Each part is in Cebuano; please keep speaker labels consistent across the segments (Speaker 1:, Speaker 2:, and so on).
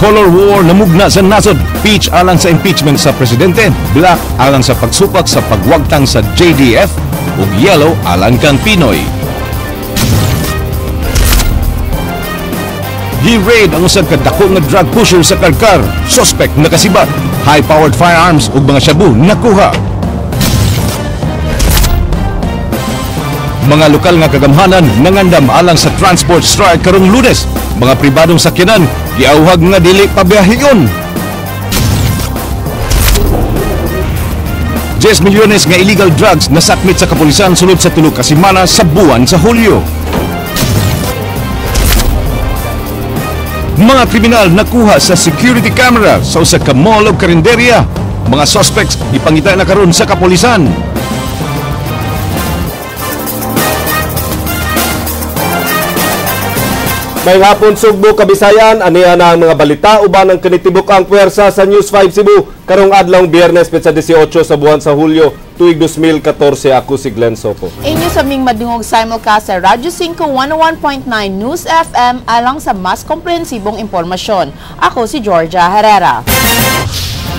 Speaker 1: Color war namugna sa nasod. Peach alang sa impeachment sa presidente, black alang sa pagsupak sa pagwagtang sa JDF, ug yellow alang kang Pinoy. Gi-raid ang usag ka dako nga drug pusher sa Karkar. Suspect nakasibat. High-powered firearms ug mga shabu nakuha. Mga lokal nga kagamhanan nangandam alang sa transport strike karong Lunes. Mga pribadong sakyanan giauhag nga dili pabiyahion. 10 milyones nga illegal drugs nasakmit sa kapulisan sulod sa 3 ka semana sa buwan sa Hulyo. Mga kriminal nakuha sa security camera sa usa ka mall o karinderya. Mga suspects ipangita na karon sa kapulisan.
Speaker 2: May hapon Sugbo, Kabisayan, aniya na ang mga balita uban ang kinitibok ang puwersa sa News 5 Cebu karong adlawng Biyernes petsa 18 sa buwan sa Hulyo tuig 2014. Ako si Glenn Soco.
Speaker 3: Inyo sa ming madungog simulcast sa Radyo 5 101.9 News FM alang sa mas komprehensibong impormasyon. Ako si Georgia Herrera.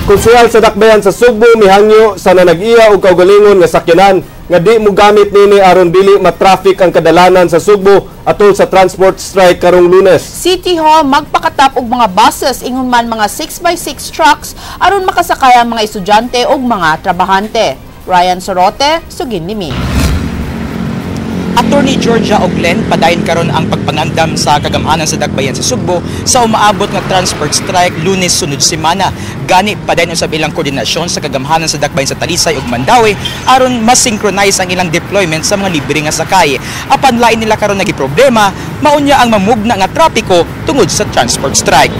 Speaker 2: Konsehal sa Dakbayan sa Sugbo mihangyo sa nanag-iya og kaugalingon nga sakyanan nga di mo gamit nini aron dili matraffic ang kadalanan sa Sugbo atol sa transport strike karong Lunes.
Speaker 3: City Hall magpakatap og mga buses ingon man mga 6x6 trucks aron makasakay ang mga estudyante ug mga trabahante. Ryan Sorote, sugin nimi.
Speaker 4: Attorney Georgia Oglen, padayon karon ang pagpangandam sa kagamhanan sa Dakbayan sa Sugbo sa umaabot nga transport strike Lunes sunod semana. Gani padayon usab ilang koordinasyon sa kagamhanan sa Dakbayan sa Talisay ug Mandaue aron ma-synchronize ang ilang deployment sa mga libre nga sakay. Apan lain nila karon nagi problema, maunya ang mamugna nga trapiko tungod sa transport strike.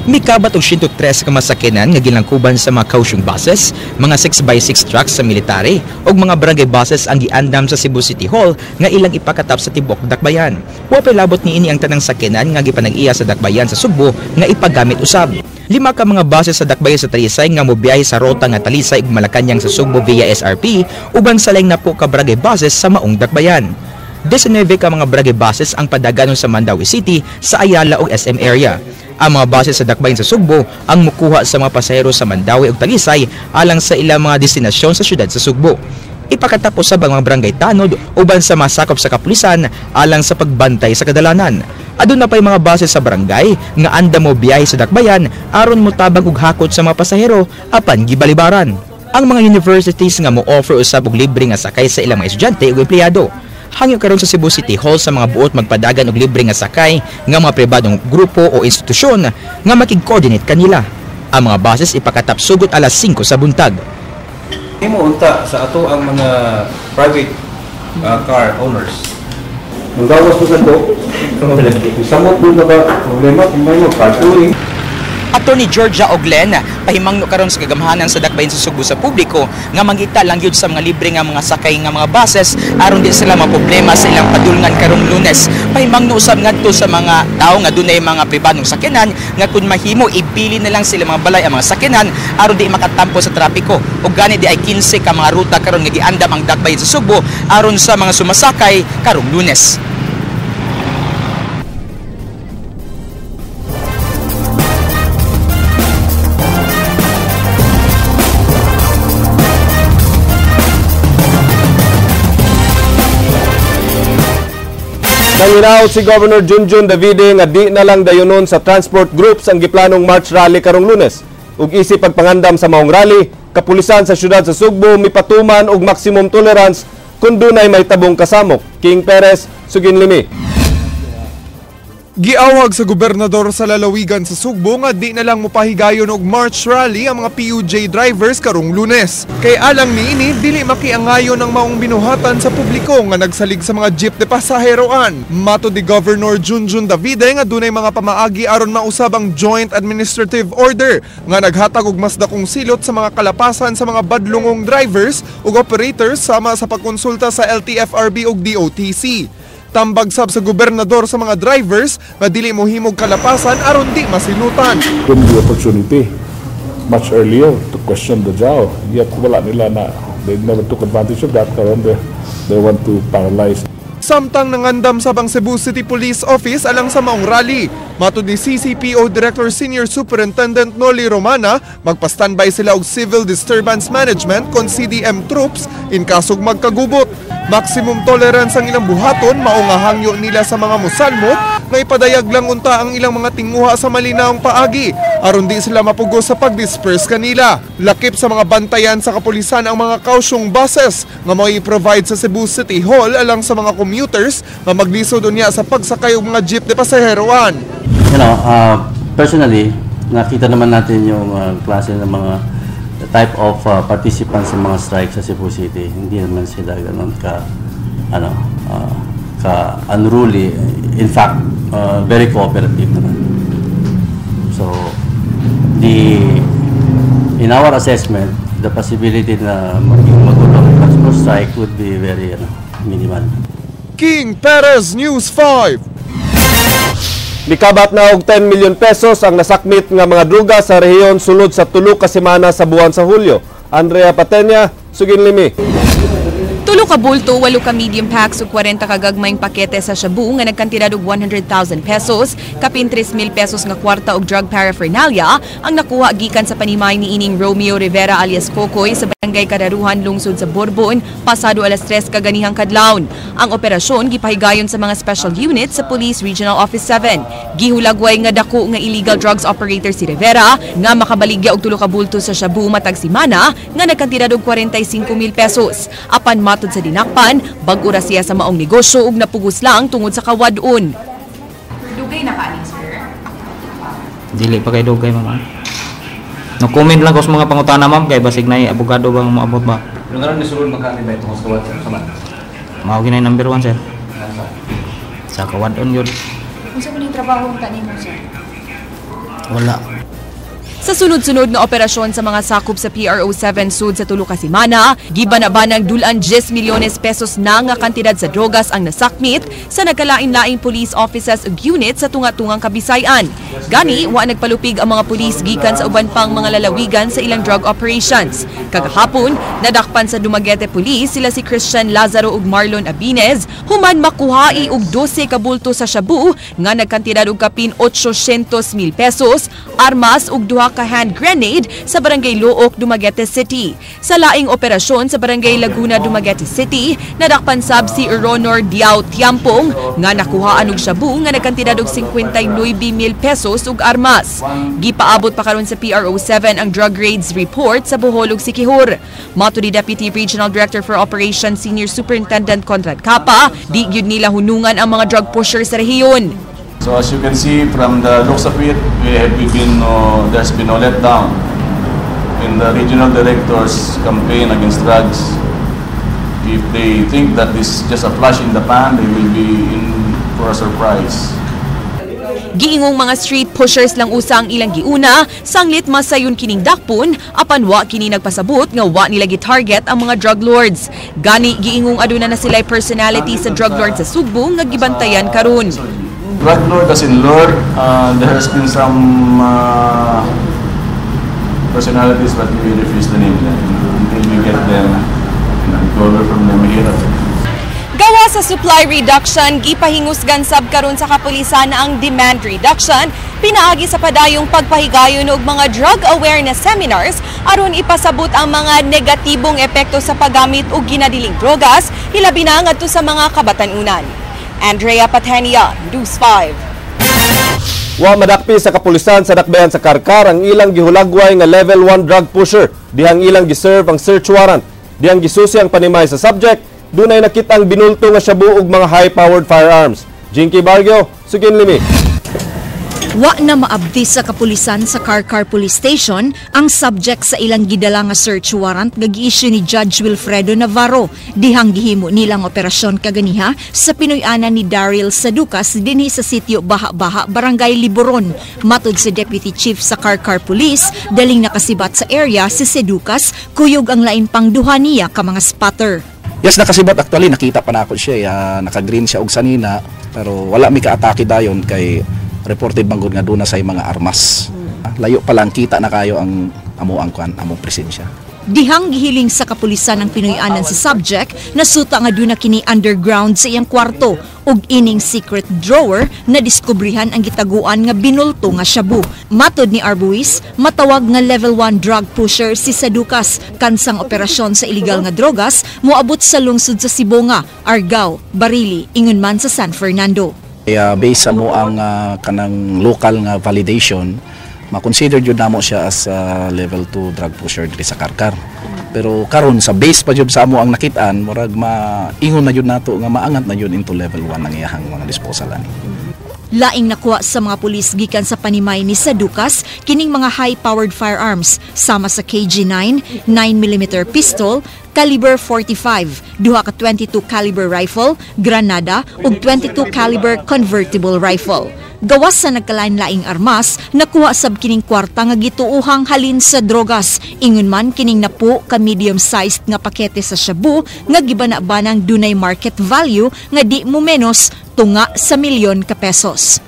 Speaker 4: Mikabat og 103 ka masakyanan nga gilangkuban sa mga Kaohsiung buses, mga 6x6 trucks sa military ug mga barangay buses ang giandam sa Cebu City Hall nga ilang ipakatap sa tibuok Dakbayan. Wa pay labot niini ang tanang sakyanan nga gipanag-iya sa Dakbayan sa Sugbo nga ipagamit usab. 5 ka mga buses sa Dakbayan sa Talisay nga mobiyahe sa rota nga Talisay ug Malacañang sa Sugbo via SRP uban sa laing napo ka barangay buses sa maong Dakbayan. 19 ka mga barangay buses ang padaganon sa Mandaue City sa Ayala ug SM area. Ang mga buses sa Dakbayan sa Sugbo ang mukuha sa mga pasahero sa Mandaue ug Talisay alang sa ilang mga destinasyon sa syudad sa Sugbo. Ipakatapos sa mga barangay tanod uban sa masakop sa kapulisan alang sa pagbantay sa kadalanan. Aduna pay mga buses sa barangay nga anda mo biyahe sa Dakbayan aron motabang og hakot sa mga pasahero apan gibalibaran. Ang mga universities nga mo-offer usab og libre nga sakay sa ilang mga estudyante ug empleyado. Hangyo karon sa Cebu City Hall sa mga buot magpadagan og libre nga sakay nga mga pribadong grupo o institusyon nga makig-coordinate kanila. Ang mga buses ipakatap sugot alas 5 sa buntag.
Speaker 5: Himo unta sa ato ang mga private car owners.
Speaker 6: Manggawas mo sa to. Samot mo na ba problema kung may mag-carpooling?
Speaker 4: Attorney Georgia Oglen, pahimangno karon sa kagamhanan sa Dakbayan sa Sugbo sa publiko nga mangita lang gyud sa mga libre nga mga sakay nga mga buses aron di sila maproblema sa ilang padulngan karong Lunes. Pahimangno usab ngadto sa mga tawo nga dunay mga pribadong sakyanan nga kun mahimo ibili na lang sila mga balay ang mga sakyanan aron di makatampo sa trapiko. Ug gani di ay 15 ka mga ruta karon nga giandam ang Dakbayan sa Sugbo aron sa mga sumasakay karong Lunes.
Speaker 2: Nanginaot si Governor Junjun Davide nga di na lang dayonon sa transport groups ang giplanong March rally karong Lunes. Ug isip pagpangandam sa maong rally, kapulisan sa syudad sa Sugbo mipatuman og maximum tolerance kung dunay may tabong kasamok. King Perez, sugin limi.
Speaker 7: Giawag sa gobernador sa lalawigan sa Sugbo nga di na lang mopahigayon og March rally ang mga PUJ drivers karong Lunes. Kay alang niini dili makiangayon ang maong binuhatan sa publiko nga nagsalig sa mga jeep de pasaheroan. Matod ni Governor Junjun Davide nga dunay mga pamaagi aron mausab ang Joint Administrative Order nga naghatag og mas dakong silot sa mga kalapasan sa mga badlongong drivers ug operators sama sa pagkonsulta sa LTFRB ug DOTC. Tambag sab sa gobernador sa mga drivers nga dili mohimog kalapasan aron di masilutan.
Speaker 8: Given the opportunity much earlier to question the JAO, yet wala nila na, they never took advantage of that. Karon they want to paralyze.
Speaker 7: Samtang nangandam sa bang Cebu City Police Office alang sa maong rally. Matod ni CCPO Director Senior Superintendent Noli Romana, magpa-standby sila og Civil Disturbance Management kon CDM troops in kasog magkagubot. Maximum tolerance ang ilang buhaton, mao nga hangyo nila sa mga musalmot nga ipadayag lang unta ang ilang mga tinguha sa malinawong paagi aron di sila mapugos sa pag-disperse kanila. Lakip sa mga bantayan sa kapulisan ang mga kausyong buses nga mao i-provide sa Cebu City Hall alang sa mga commuters nga maglisod unya sa pagsakay og mga jeep de pasaheroan.
Speaker 9: Personally, nakita naman natin yung klase ng mga the type of participants sa mga strike sa Cebu City. Hindi naman sila ganun ka ano ka unruly. In fact, very cooperative naman. So, the in our assessment, the possibility na maging magulo ang transport strike would be very minimal.
Speaker 7: King Perez, News 5.
Speaker 2: Mikabat na og 10 million pesos ang nasakmit nga mga druga sa rehiyon sulod sa 3 ka semana sa buwan sa Hulyo. Andrea Patenya, sugin limi.
Speaker 10: 3 ka bulto, 8 ka medium packs ug 40 ka gagmayng pakete sa shabu nga nagkantidad og 100,000 pesos, kapin 3,000 pesos nga kwarta og drug paraphernalia ang nakuha gikan sa panimay ni ining Romeo Rivera alias Kokoy sa Barangay Kararuhan, lungsod sa Borbon, pasado alas 3 kaganihang kadlawon. Ang operasyon gipahigayon sa mga special unit sa Police Regional Office 7. Gihulagway nga dako nga illegal drugs operator si Rivera nga makabaligya og 3 ka bulto sa shabu matag semana nga nagkantidad og 45,000 pesos. Apan matod sa dinakpan, bag-o ra siya sa maong negosyo ug napugos lang tungod sa kawadon.
Speaker 3: Dugay na ka ani, sir?
Speaker 11: Dili pa kay dugay, ma'am. No comment lang ko sa mga pangutana, ma'am, kay basig na abogado bang moabot ba.
Speaker 5: Pero nga ni sulod magkano ba itong sa kawad sa man?
Speaker 11: Mao ginay number 1, sir. Sa kawadon yun.
Speaker 3: Unsa man trabaho unta nimo, sir?
Speaker 11: Wala.
Speaker 10: Sa sunod-sunod nga operasyon sa mga sakop sa PRO 7 sud sa 3 ka semana, gibana-banang dulan 10 milyones pesos na nga kantidad sa drogas ang nasakmit sa nagkalain-laing police offices ug unit sa tunga-tungang Kabisayan. Gani, wa nagpalupig ang mga pulis gikan sa uban pang mga lalawigan sa ilang drug operations. Kagahapon, nadakpan sa Dumaguete Police sila si Christian Lazaro ug Marlon Abinez human makuhai og 12 ka bulto sa shabu nga nagkantidad og kapin 800 mil pesos, armas ug duha ka hand grenade sa Barangay Looc, Dumaguete City. Sa laing operasyon sa Barangay Laguna, Dumaguete City, nadakpan sab si Ronor Diao Tiampong nga nakuhaan og shabu nga nagkantidad og 59 mil pesos ug armas. Gipaabot pa karon sa PRO 7 ang drug raids report sa Bohol ug Siquijor. Mato ni Deputy Regional Director for Operations Senior Superintendent Conrad Capa, di gyud nila hunungan ang mga drug pushers sa rehiyon.
Speaker 12: So as you can see from the looks of it, we have been no, there's been no letdown in the regional director's campaign against drugs. If they think that this is just a flash in the pan, they will be in for a surprise.
Speaker 10: Giingong mga street pushers lang usa ang ilang giuna, sanglit masayon kining dakpon, apan wa kini nagpasabot nga wa nila gi-target ang mga drug lords. Gani giingong aduna na sila personality sa drug lord sa Sugbo nga gibantayan karon.
Speaker 12: Drug lord as in lord, there has been some personalities, but we refuse to name them until we get them, recover from them mahirap.
Speaker 10: Gawa sa supply reduction, gipahingusgan sab karon sa kapulisan ang demand reduction pinaagi sa padayong pagpahigayon og mga drug awareness seminars aron ipasabot ang mga negatibong epekto sa paggamit og ginadiling drogas, hilabi na ngadto sa mga kabatan-unan. Andrea Patenia, News 5.
Speaker 2: Wa madakpi sa kapulisan sa dakbayan sa Carcar ang ilang gihulagway nga level 1 drug pusher dihang ilang giserve ang search warrant. Dihang gisusi ang panimay sa subject, dunay nakitang binulto nga shabu ug mga high-powered firearms. Jinky Barrio, sugin limi.
Speaker 13: Wa na maabdi sa kapulisan sa Carcar Police Station ang subject sa ilang gidala nga search warrant nga gi-issue ni Judge Wilfredo Navarro dihang gihimo nilang operasyon kaganiha sa Pinoy-anan ni Daryl Saducas dinhi sa sitio Baha-Baha, Barangay Liboron. Matod sa Deputy Chief sa Carcar Police, daling nakasibat sa area si Seducas kuyog ang lain pang duha niya ka mga spotter.
Speaker 14: Yes, nakasibat actually, nakita pa nako siya, naka-green siya og sanina, pero wala mi kaatake dayon kay reported bangod nga duna say mga armas. Layo pa lang kita na kayo ang amo ang kwan, among presensya.
Speaker 13: Dihang gihiling sa kapulisan ang Pinoy-anan sa subject, nasuta nga duna kini underground sa iyang kwarto ug ining secret drawer na diskubrihan ang gitaguan nga binulto nga shabu. Matod ni Arbuis, matawag nga level 1 drug pusher si Saducas kansang operasyon sa illegal nga drogas moabot sa lungsod sa Sibonga, Argao, Barili, ingon man sa San Fernando.
Speaker 14: Kaya based sa mo ang kanang local nga validation, ma-consider jud namo siya as level 2 drug pusher diri sa Carcar. Pero karon sa base pa jud sa amo ang nakitaan, murag maingon na jud nato nga maangat na jud into level 1 ang iyahang mga disposal ani.
Speaker 13: Laing nakuha sa mga pulis gikan sa panimay ni Saducas kining mga high-powered firearms sama sa KG9, 9mm pistol, caliber 45, duha ka 22 caliber rifle, granada ug 22 caliber convertible rifle. Gawas sa nagkalain-laing armas, nakuha sab kining kwarta nga gituohang halin sa drogas. Ingon man kining napo ka medium-sized nga pakete sa shabu nga gibana-banang dunay market value nga di mo menos tunga sa milyon ka pesos.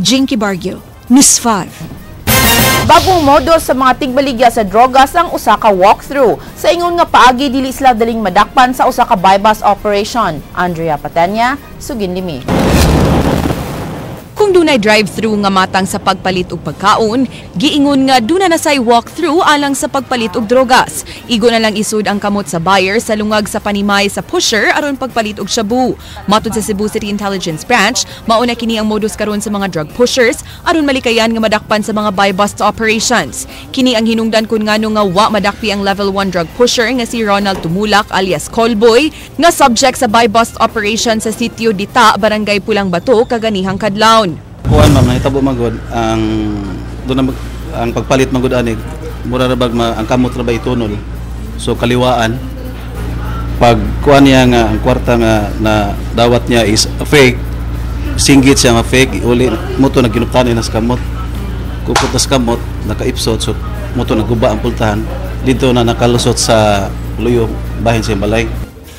Speaker 13: Jinky Bargio, News 5.
Speaker 3: Bagong modo sa mga tigbaligya sa drogas ang usa ka walkthrough. Sa ingon nga paagi, dili sila daling madakpan sa usa ka buy-bust operation. Andrea Patenya, Suginlimi.
Speaker 10: Kung dunay drive-thru nga matang sa pagpalit og pagkaon, giingon nga duna na say walk-through alang sa pagpalit og drogas. Igo na lang isud ang kamot sa buyer sa lungag sa panimay sa pusher aron pagpalit og shabu. Matod sa Cebu City Intelligence Branch, mauna kini ang modus karon sa mga drug pushers aron malikayan nga madakpan sa mga buy-bust operations. Kini ang hinungdan kun ngano nga wa madakpi ang level 1 drug pusher nga si Ronald Tumulak alias Callboy nga subject sa buy-bust operation sa sitio Dita, Barangay Pulang Bato, kaganihang kadlawon.
Speaker 15: Kuan ma'am, nahitabo magod ang doon na ang pagpalit magod ani mura ra bag ang kamot ra ba itunol. So kaliwaan pag kuan niya nga ang kwarta nga na dawat niya is fake, singgit siya nga fake, uli mo to nagginuktan na sa kamot. Kupot na sa kamot, nakaipsot, so mo to naguba ang pultahan dito na nakalusot sa luyo bahin sa balay.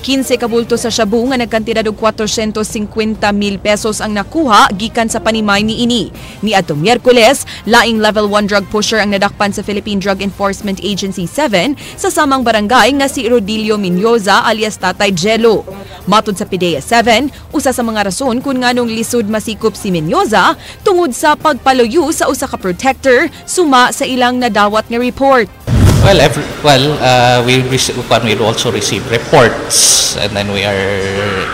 Speaker 10: 15 kabulto sa shabu nga nagkantidad og 450,000 pesos ang nakuha gikan sa panimay niini. Niadtong Miyerkules, laing level 1 drug pusher ang nadakpan sa Philippine Drug Enforcement Agency 7 sa samang barangay nga si Rodilio Mendoza alias Tatay Jello. Matod sa PDEA 7, usa sa mga rason kung nganong lisod masikop si Mendoza tungod sa pagpaluyo sa usa ka protector suma sa ilang nadawat nga report.
Speaker 16: Well, we also receive reports, and then we are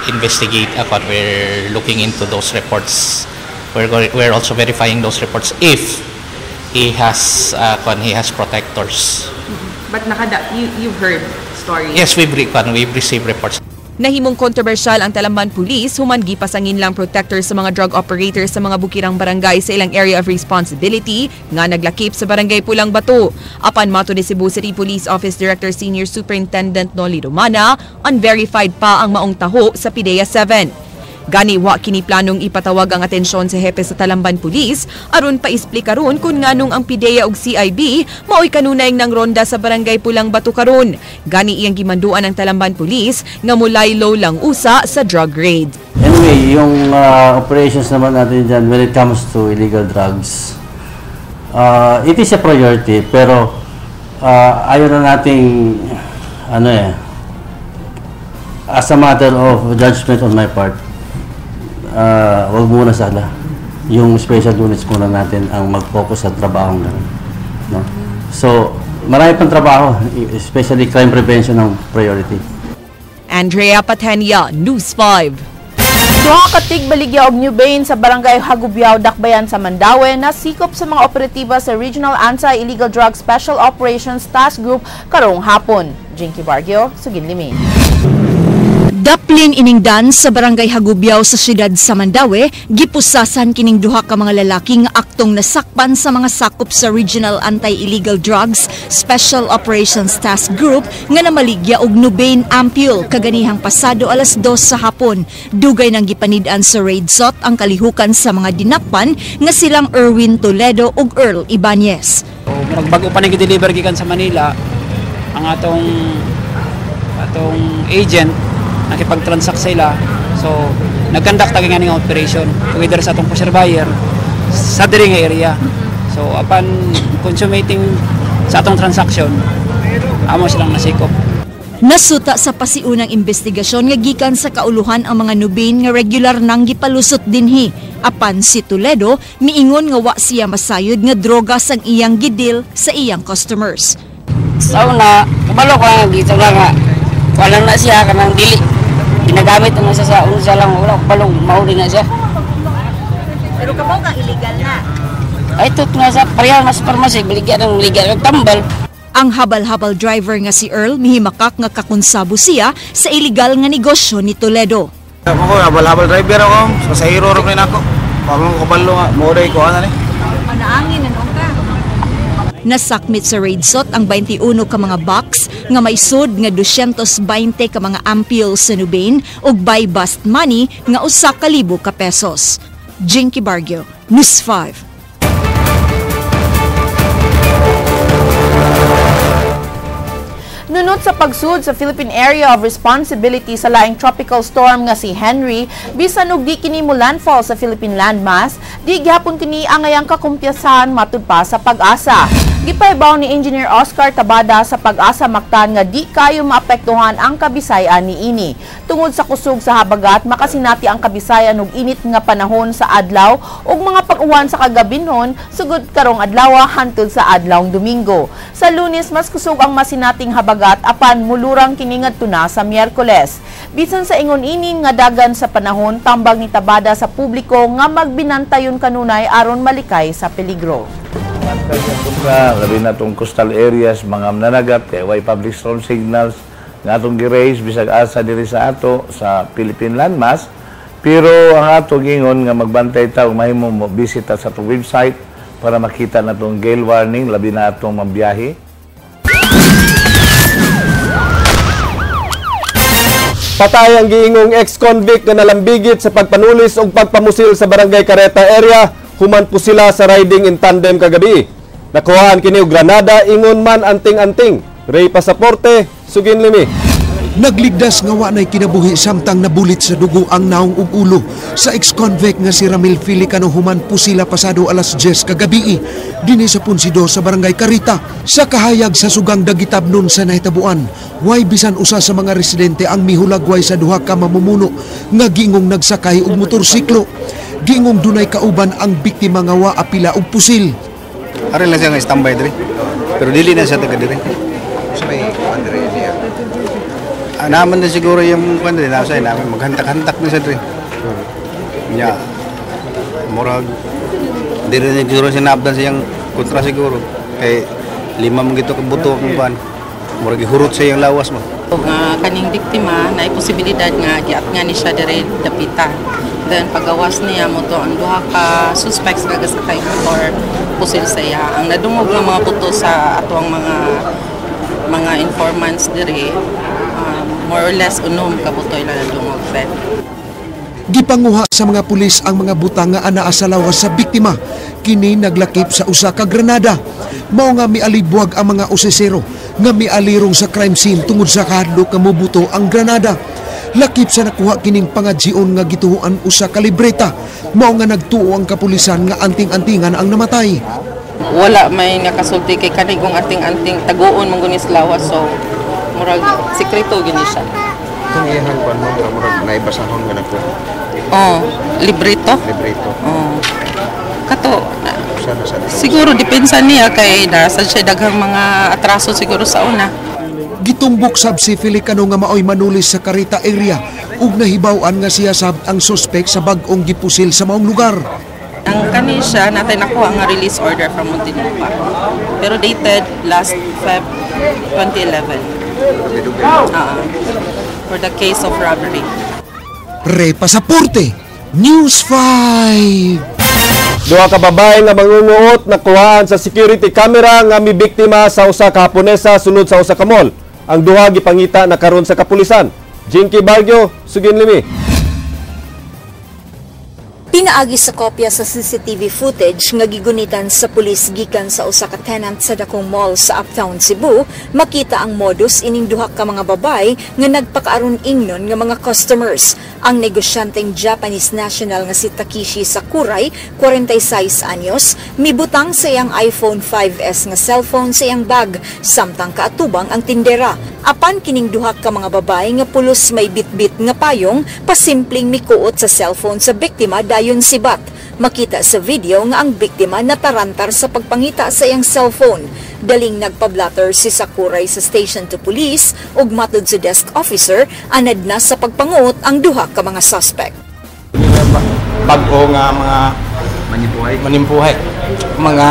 Speaker 16: investigate. We're looking into those reports. We're also verifying those reports if he has protectors.
Speaker 10: But you've heard stories.
Speaker 16: Yes, we've received reports.
Speaker 10: Nahimong kontrobersyal ang Talamban Police human gipasangin lang protector sa mga drug operators sa mga bukirang barangay sa ilang area of responsibility nga naglakip sa Barangay Pulang Bato. Apan mato ni Cebu City Police Office Director Senior Superintendent Noli Romana, unverified pa ang maong taho sa PDEA 7. Gani wa kini planong ipatawag ang atensyon sa hepe sa Talamban Police aron paisplika ron kung nganong ang PDEA ug CIB maoy kanunay ng ronda sa Barangay Pulang Bato karon. Gani iyang gimanduan ang Talamban Police nga mulaylo lang usa sa drug raid.
Speaker 9: Anyway, yung operations naman natin dyan when it comes to illegal drugs, it is a priority, pero ayaw na nating as a matter of judgment on my part, wag muna sana. Yung special units muna natin ang mag-focus sa trabaho ganun, no? So, marami pang trabaho, especially crime prevention ang priority.
Speaker 10: Andrea Patenia, News 5.
Speaker 3: Duha ka tigbaligya og New Bain sa Barangay Hagubiao, Dakbayan sa Mandaue na sikop sa mga operatiba sa Regional Anti-Illegal Drug Special Operations Task Group karong hapon. Jinky Bargio, Suginlimi.
Speaker 13: Daplin iningdan sa Barangay Hagubiao sa siyudad sa Mandaue, gipusasan kining duha ka mga lalaki nga aktong nasakpan sa mga sakop sa Regional Anti-Illegal Drugs Special Operations Task Group nga namaligya og Nubain ampule kaganihang pasado alas 2 sa hapon. Dugay nang gipanid-an sa raid sot ang kalihukan sa mga dinakpan nga silang Erwin Toledo ug Earl Ibanez.
Speaker 17: So, murag bago pa ni gi-deliver gikan sa Manila ang atong agent nakipag-transact sila. So, nag-conduct ta nga ning operation together sa atong pusher buyer sa diri nga area. So, upon consummating sa atong transaction, Amo silang nasikop.
Speaker 13: Nasuta sa pasiunang investigasyon nga gikan sa kauluhan ang mga Nubain nga regular nang gipalusot dinhi. Apan si Toledo miingon nga wa siya masayod nga droga sang iyang gidil sa iyang customers.
Speaker 18: Sa una, kabalo ko nga dito lang nga wala na siya kanang dili. Ginagamit na siya sa unsa lang, wala ko balong mauli na siya.
Speaker 13: Pero kabaw ka illegal na.
Speaker 18: Ay tut nga sa pareha mas pharmacy baligya ng baligya ng tambal.
Speaker 13: Ang habal-habal driver nga si Earl mihimakak nga kakonsabo siya sa illegal nga negosyo ni Toledo.
Speaker 19: Ako, habal-habal driver ako. Pasahero rin ako. Pamang kabalo nga, moray ko ano ni.
Speaker 13: Panaangin ano ka? Nasakmit sa raidsot ang 21 ka mga box nga may sud nga 220 ka mga ampules sa Nubain ug buy bust money nga 1,000 ka pesos. Jinky Bargio, News 5.
Speaker 3: Nunot sa pagsud sa Philippine Area of Responsibility sa laing tropical storm nga si Henry, bisan og di kini mo landfall sa Philippine landmass, di gihapon kini angayang kakumpyasan matud pa sa Pag-asa. Gipahibaw ni Engineer Oscar Tabada sa Pag-asa Mactan nga di kayo maapektuhan ang Kabisayan niini. Tungod sa kusog sa habagat, makasinati ang Kabisayan og init nga panahon sa adlaw ug mga pag-uwan sa kagabinhon sugod karong adlaw hantod sa adlawng Domingo. Sa Lunes, mas kusog ang masinating habagat apan mulurang kini ngadto na sa Miyerkules. Bisan sa ingon ini nga dagan sa panahon, tambag ni Tabada sa publiko nga magbinantayon kanunay aron malikay sa peligro.
Speaker 20: Labi na itong coastal areas, mga nanagat, kay way public storm signals nga atong gi-raise bisag asa diri sa ato sa Philippine landmass. Pero ang ato gingon nga magbantay ta ug mahimo mo bisita sa atong website para makita na itong gale warning, labi na atong mambiyahe.
Speaker 2: Patay ang giingong ex-convict nga nalambigit sa pagpanulis og pagpamusil sa Barangay Careta area, human po sila sa riding in tandem kagabi. Nakuhaan kini og granada, ingon man anting-anting. Ray Pasaporte, sugin limi.
Speaker 21: Nagligdas nga wa nay kinabuhi samtang nabulit sa dugo ang naong ug ulo sa ex-convict nga si Ramil Filicano human po sila pasado alas 10 kagabi dinhi sa Punsido sa Barangay Carita. Sa kahayag sa sugang dagitab nun sa nahitabuan, way bisan usa sa mga residente ang mihulagway sa duha ka mamumuno nga giingong nagsakay og motorsiklo. Giingong dunay kauban ang biktima nga wa apila og pusil.
Speaker 22: Ari lang siya nga standby diri. Pero dili na siya taga diri. Naman din siguro yung kwan diri nasa namin maghantak-hantak na siya diri. Nya. Murag diri na siguro sinabdan siyang kontra siguro kay lima man gito ka buto ang kwan. Murag gihurot siya yung lawas mo.
Speaker 23: Nga kaning biktima naay posibilidad nga giat nga ni siya diri dapita. Then pagawas niya mo to ang duha ka suspects nga gasakay motor pusil sa iya. Ang nadungog nga mga buto sa atoang mga informants diri, more or less unom ka buto ila nadungog then.
Speaker 21: Gipanguha sa mga pulis ang mga butang nga anaa sa lawas sa biktima. Kini naglakip sa usa ka granada. Mao nga mialibwag ang mga osesero nga mialirong sa crime scene tungod sa kahadlok nga mobuto ang granada. Lakip sa nakuha kining pangadjion nga gituhuan usa ka libreta. Mao nga nagtuo ang kapulisan nga anting-antingan ang namatay.
Speaker 23: Wala may nakasulti kay kanigong anting-anting taguon man guni sa lawas, so murag sekreto gini siya.
Speaker 22: Kung iyang kuan mo murag naibasahon nga nako.
Speaker 23: Oh, libreto.
Speaker 22: Libreto.
Speaker 23: Oh. Kato siguro depensa niya kay nasa siya daghang mga atraso siguro sa una.
Speaker 21: Gitumbok sab si Filicano nga maoy manulis sa Carita area ug nahibaw-an nga siya sab ang suspek sa bag-ong gipusil sa maong lugar.
Speaker 23: Ang kani siya natay nakuha nga release order from Muntinlupa. Pero dated last Feb 2011. For the case of robbery.
Speaker 21: Re Pasaporte, News 5.
Speaker 2: Duha ka babae nga mangunguot nakuhaan sa security camera nga mibiktima sa usa ka Haponesa sulod sa usa ka mall. Ang duha gipangita na karon sa kapulisan. Jinky Bargio, sugin limi.
Speaker 13: Pinaagi sa kopya sa CCTV footage nga gigunitan sa pulis gikan sa usa ka tenant sa dakong mall sa Uptown Cebu, makita ang modus ining duha ka mga babay nga nagpakaaron ingnon nga mga customers. Ang negosyanteng Japanese national nga si Takeshi Sakurai, 46 anyos, mibutang sa iyang iPhone 5S nga cellphone sa iyang bag samtang kaatubang ang tindera. Apan kining duha ka mga babay nga pulos may bitbit nga payong, pasimpleng mikuot sa cellphone sa biktima dayon sibat. Makita sa video nga ang biktima natarantar sa pagpangita sa iyang cellphone. Daling nagpa-blotter si Sakurai sa Station 2 Police ug matud sa desk officer, anad na sa pagpanguot ang duha ka mga suspect.
Speaker 1: Bag-o nga mga manimpuhay. Mga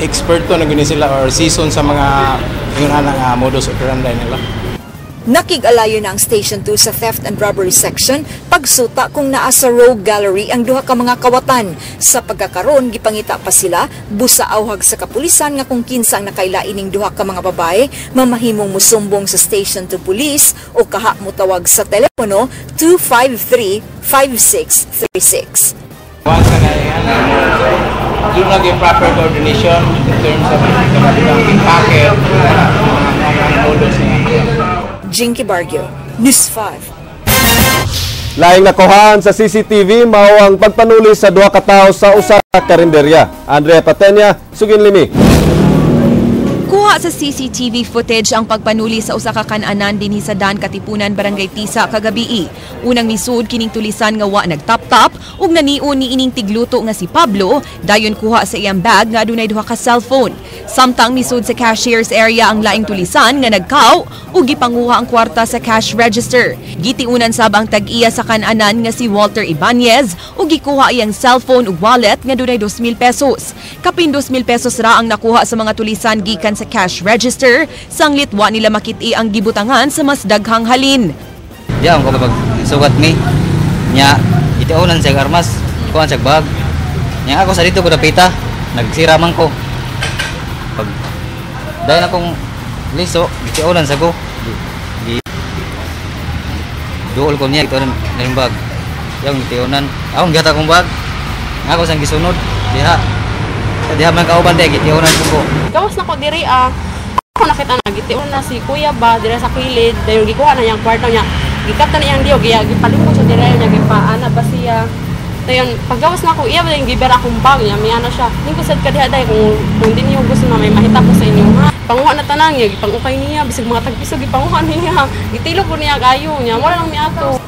Speaker 1: eksperto na guni sila or season sa mga ingon ana nga modus operandi nila.
Speaker 13: Nakig-alayo na ang Station 2 sa Theft and Robbery Section pagsuta kung naa sa Rogue Gallery ang duha ka mga kawatan. Sa pagkakaron, gipangita pa sila, busa awhag sa kapulisan nga kung kinsa ang nakaila ining duha ka mga babae, mamahimong musumbong sa Station 2 Police o kaha mutawag sa telepono 253-5636.
Speaker 1: Once na yan, do na yung proper coordination in terms of packet, mga modus niya.
Speaker 13: Jinky Barrio, News 5.
Speaker 2: Laing nakuhaan sa CCTV mao ang pagpanuli sa duha ka tawo sa usa ka karinderya. Andrea Patenya, sugin limi.
Speaker 10: Kuha sa CCTV footage ang pagpanuli sa usa ka kan-anan dinhi sa Dan Katipunan, Barangay Tisa kagabii. Unang misud kining tulisan nga wa nagtap-tap ug nanion ni ining tigluto nga si Pablo dayon kuha sa iyang bag nga adunay duha ka cellphone. Samtang misud sa cashier's area ang laing tulisan nga nagkaw ug gipanguha ang kwarta sa cash register. Gitiunan sab ang tag-iya sa kan-anan nga si Walter Ibanez ug gikuha iyang cellphone ug wallet nga dunay 2,000 pesos. Kapin 2,000 pesos ra ang nakuha sa mga tulisan gikan sa cash register, sanglit wa nila makit-i ang gibutangan sa mas daghang halin.
Speaker 11: Diya ko pag sugat mi. Nya gitiunan sa armas, kuan sa bag. Nya ako sa dito ko dapita, nagsira man ko. Pag dahil akong liso, gitiunan sa ko. Gi duol ko niya gitiunan ng bag. Yang gitiunan, akong gihata akong bag. Ako sang gisunod diha. Diha man kauban diha gitiunan ko.
Speaker 4: Gawas na ko diri ah. Ako nakita na gitiun na si kuya ba diri sa kilid, dayon gikuha na niyang kwarta niya. Gikata na iyang diyo, gipalimot siya diri niya gipaana ba siya. Dayon paggawas na ako, iya ba yung gibera akong bag niya, miana siya. Ning sad ka diha day kung di niyo gusto na may mahita ko sa inyo ha. Panguha na tanan niya, gipangukay niya, bisag mga tagpiso gipanguha niya. Gitilog ko niya kayo niya, wala lang miato.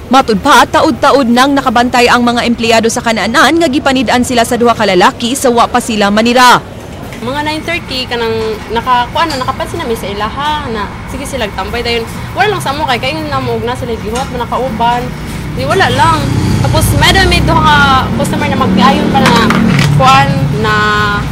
Speaker 10: Matud pa, taud-taud nang nakabantay ang mga empleyado sa kanaanan nga gipanid-an sila sa duha ka lalaki sa wa pa sila manira.
Speaker 4: Mga 9:30 kanang nakakuan na nakapansin namin sa ilaha na sige sila tambay dayon wala lang sa mo kay kaingon na mo og na sila gihuwat man nakauban di wala lang. Tapos may duha ka customer na magpiayon pa na kuan na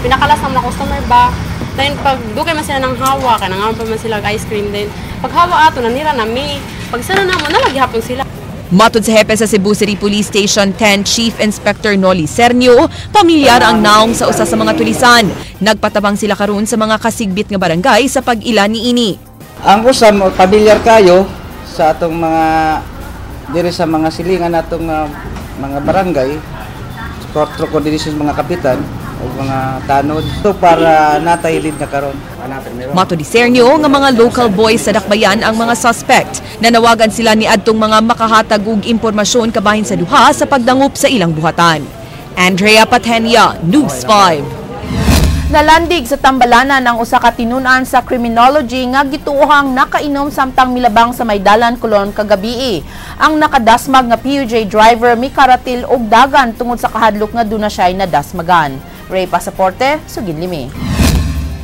Speaker 4: pinakalas na customer ba dayon pag dugay man sila ng hawa kanang pa man sila ice cream din pag hawa ato nanira na mi pag sana namo na lagi hapon sila.
Speaker 10: Matod sa hepe sa Cebu City Police Station 10 Chief Inspector Nolly Sernio, pamilyar ang naong sa usa sa mga tulisan. Nagpatabang sila karon sa mga kasigbit nga barangay sa pag-ila niini.
Speaker 6: Ang usa pamilyar kayo sa atong mga diri sa mga silingan natong mga barangay, through coordination mga kapitan o mga tanod so para natay lead na karon.
Speaker 10: Mato di Sernio nga mga local boys sa Dakbayan ang mga suspect. Nanawagan sila ni adtong mga makahatag og impormasyon kabahin sa duha sa pagdangup sa ilang buhatan. Andrea Patenia, News 5.
Speaker 3: Nalandig sa Tambalanan ang usa ka tinun-an sa criminology nga gituohang nakainom samtang milabang sa Maydalan, Colon kagabii. Ang nakadasmag nga PUJ driver mikaratil og dagan tungod sa kahadlok nga duna siya'y nadasmagan. Ray Pasaporte, sugin limi.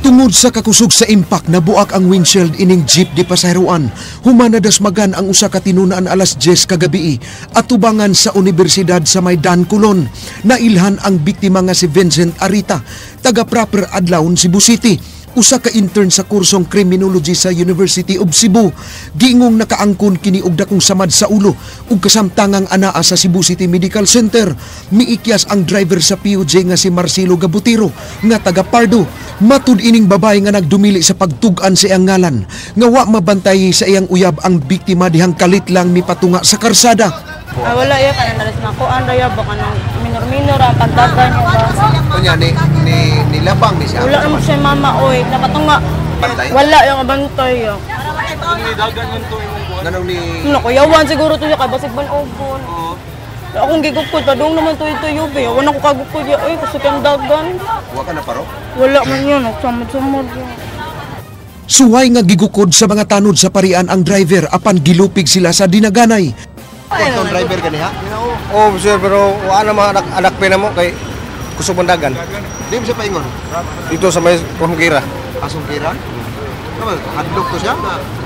Speaker 21: Tungod sa kakusog sa impact, nabuak ang windshield ining jeep di pasaheroan. Human nadasmagan ang usa ka tinun-an alas 10 kagabii atubangan sa Universidad sa Maidan, Colon. Nailhan ang biktima nga si Vincent Arita, taga proper Adlaon, Cebu City. Usa ka intern sa kursong criminology sa University of Cebu. Giingong nakaangkon kini og dakong samad sa ulo ug kasamtangang anaa sa Cebu City Medical Center. Miikyas ang driver sa PUJ nga si Marcelo Gabutero nga taga Pardo. Matud ining babae nga nagdumili sa pagtug-an sa iyang ngalan nga wa mabantay sa iyang uyab ang biktima dihang kalit lang mipatunga sa karsada.
Speaker 5: Ay, wala iya kanang nalis na kuan raya ba kanang minor-minor ang pagdagan niya ba.
Speaker 21: Kunya ni ni nilabang ni siya.
Speaker 5: Wala naman siya mama oy, nakatunga.
Speaker 21: Bantay?
Speaker 5: Wala yung bantay ya.
Speaker 21: Nganong ni
Speaker 5: Nakuyawan siguro to siya kay basig ban-ogon. Akong gigukod padung naman tuyo tuyo be. Wala ko kagukod ya oy kusog ang dagan.
Speaker 21: Wa ka na paro?
Speaker 5: Wala man yun, nagsamod-samod.
Speaker 21: Suway nga gigukod sa mga tanod sa parian ang driver apan gilupig sila sa dinaganay. Itong driver kaniha?
Speaker 22: Oh, sir, pero wala na mga anak, anak pa na mo kay kusog mandagan.
Speaker 21: Di mo siya paingon.
Speaker 22: Dito sa may Kumgira.
Speaker 21: Asong kira? Hadlok to siya.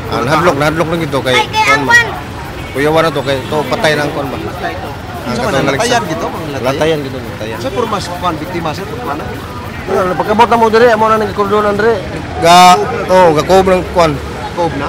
Speaker 22: Ah, nahadlok, nahadlok lang ito kay kuan ba. Kuyawan na to kay to patay na ang kuan ba. Ang
Speaker 21: Sa
Speaker 22: katong
Speaker 21: man,
Speaker 22: naligsa.
Speaker 21: latayan gito, mga latayan.
Speaker 22: Latayan gito, latayan.
Speaker 21: Sa purmas kuan biktima sir kuan.
Speaker 22: Wala, pagkabot na mo dire, amo na nang gikordonan dire. Ga oh, ga kob ng kuan.
Speaker 21: Kob na.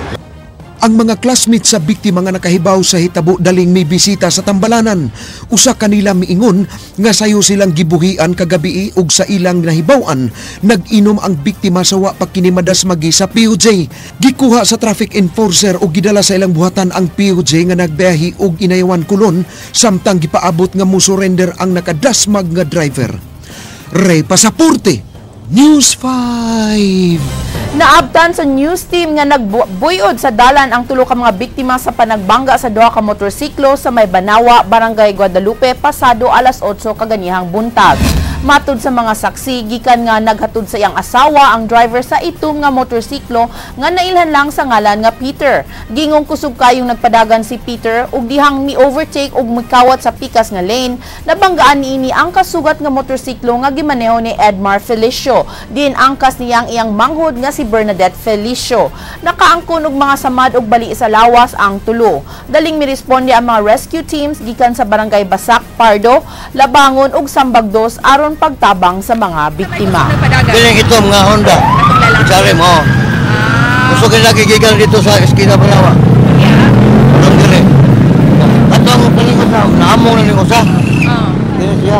Speaker 21: Ang mga classmates sa biktima nga nakahibaw sa hitabo daling may bisita sa tambalanan. Usa kanila miingon nga sayo silang gibuhian kagabii ug sa ilang nahibaw-an nag-inom ang biktima sa wa pa kini madasmagi sa PUJ. Gikuha sa traffic enforcer ug gidala sa ilang buhatan ang PUJ nga nagbiyahe og Inayawan Colon samtang gipaabot nga mo-surrender ang nakadasmag nga driver. Ray Pasaporte, News 5.
Speaker 3: Naabtan sa news team nga nagbuyod sa dalan ang tulo ka mga biktima sa panagbangga sa duha ka motorsiklo sa may Banawa, Barangay Guadalupe, pasado alas 8 kaganihang buntag. Matud sa mga saksi, gikan nga naghatod sa iyang asawa ang driver sa itom nga motorsiklo nga nailhan lang sa ngalan nga Peter. Gingong kusog kayong nagpadagan si Peter ug dihang mi-overtake ug mikawat sa pikas nga lane, nabanggaan niini ang kasugat nga motorsiklo nga gimaneho ni Edmar Felicio. Diin angkas niyang iyang manghod nga si Bernadette Felicio. Nakaangkon og mga samad og bali sa lawas ang tulo. Daling miresponde ang mga rescue teams gikan sa Barangay Basak, Pardo, Labangon ug Sambagdos aron pagtabang sa mga biktima.
Speaker 7: Dili ito mga Honda. Sorry mo. Gusto kaya lagi gikan dito sa eskina Banawa. Yeah. Dili. Ato ang palingon sa naamong na ningon sa. Dili siya.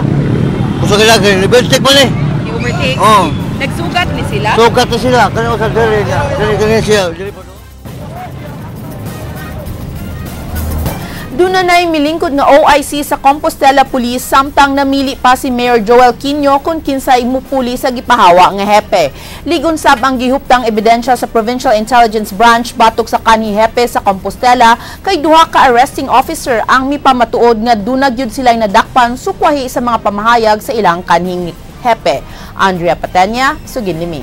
Speaker 7: Gusto kaya lagi reverse pa ni.
Speaker 10: I-overtake?
Speaker 7: Oo.
Speaker 10: Nagsugat ni sila?
Speaker 7: Sugat na sila. Kani usa dili niya. Dili dili siya. Dili pa.
Speaker 3: Doon na na'y milingkod nga OIC sa Compostela Police samtang namili pa si Mayor Joel Quino kung kinsay mupuli sa gipahawa nga hepe. Ligon sab ang gihuptang ebidensya sa Provincial Intelligence Branch batok sa kanhi hepe sa Compostela kay duha ka arresting officer ang mipamatuod nga dunag yun sila'y nadakpan sukwahi sa mga pamahayag sa ilang kanhing hepe. Andrea Patenya, sugin nimi.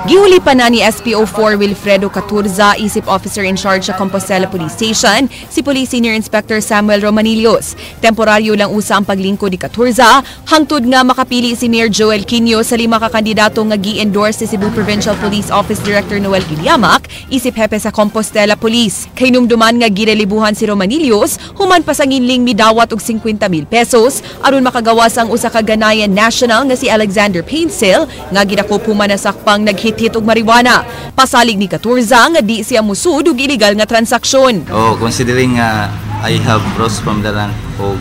Speaker 10: Gihuli pa na ni SPO4 Wilfredo Caturza, isip officer in charge sa Compostela Police Station, si Police Senior Inspector Samuel Romanillos. Temporaryo lang usa ang paglingkod ni Caturza, hangtod nga makapili si Mayor Joel Quino sa 5 ka kandidato nga gi-endorse si Cebu Provincial Police Office Director Noel Guillamak, isip hepe sa Compostela Police. Kay numduman nga girelibuhan si Romanillos, human pasanginling midawat og 50,000 pesos aron makagawas ang usa ka Ghanaian national nga si Alexander Painsil nga gidakop human nasakpang naghit-hit og marijuana. Pasalig ni Caturza nga di siya musud og illegal nga transaksyon.
Speaker 8: Oh, considering I have rose from the rank og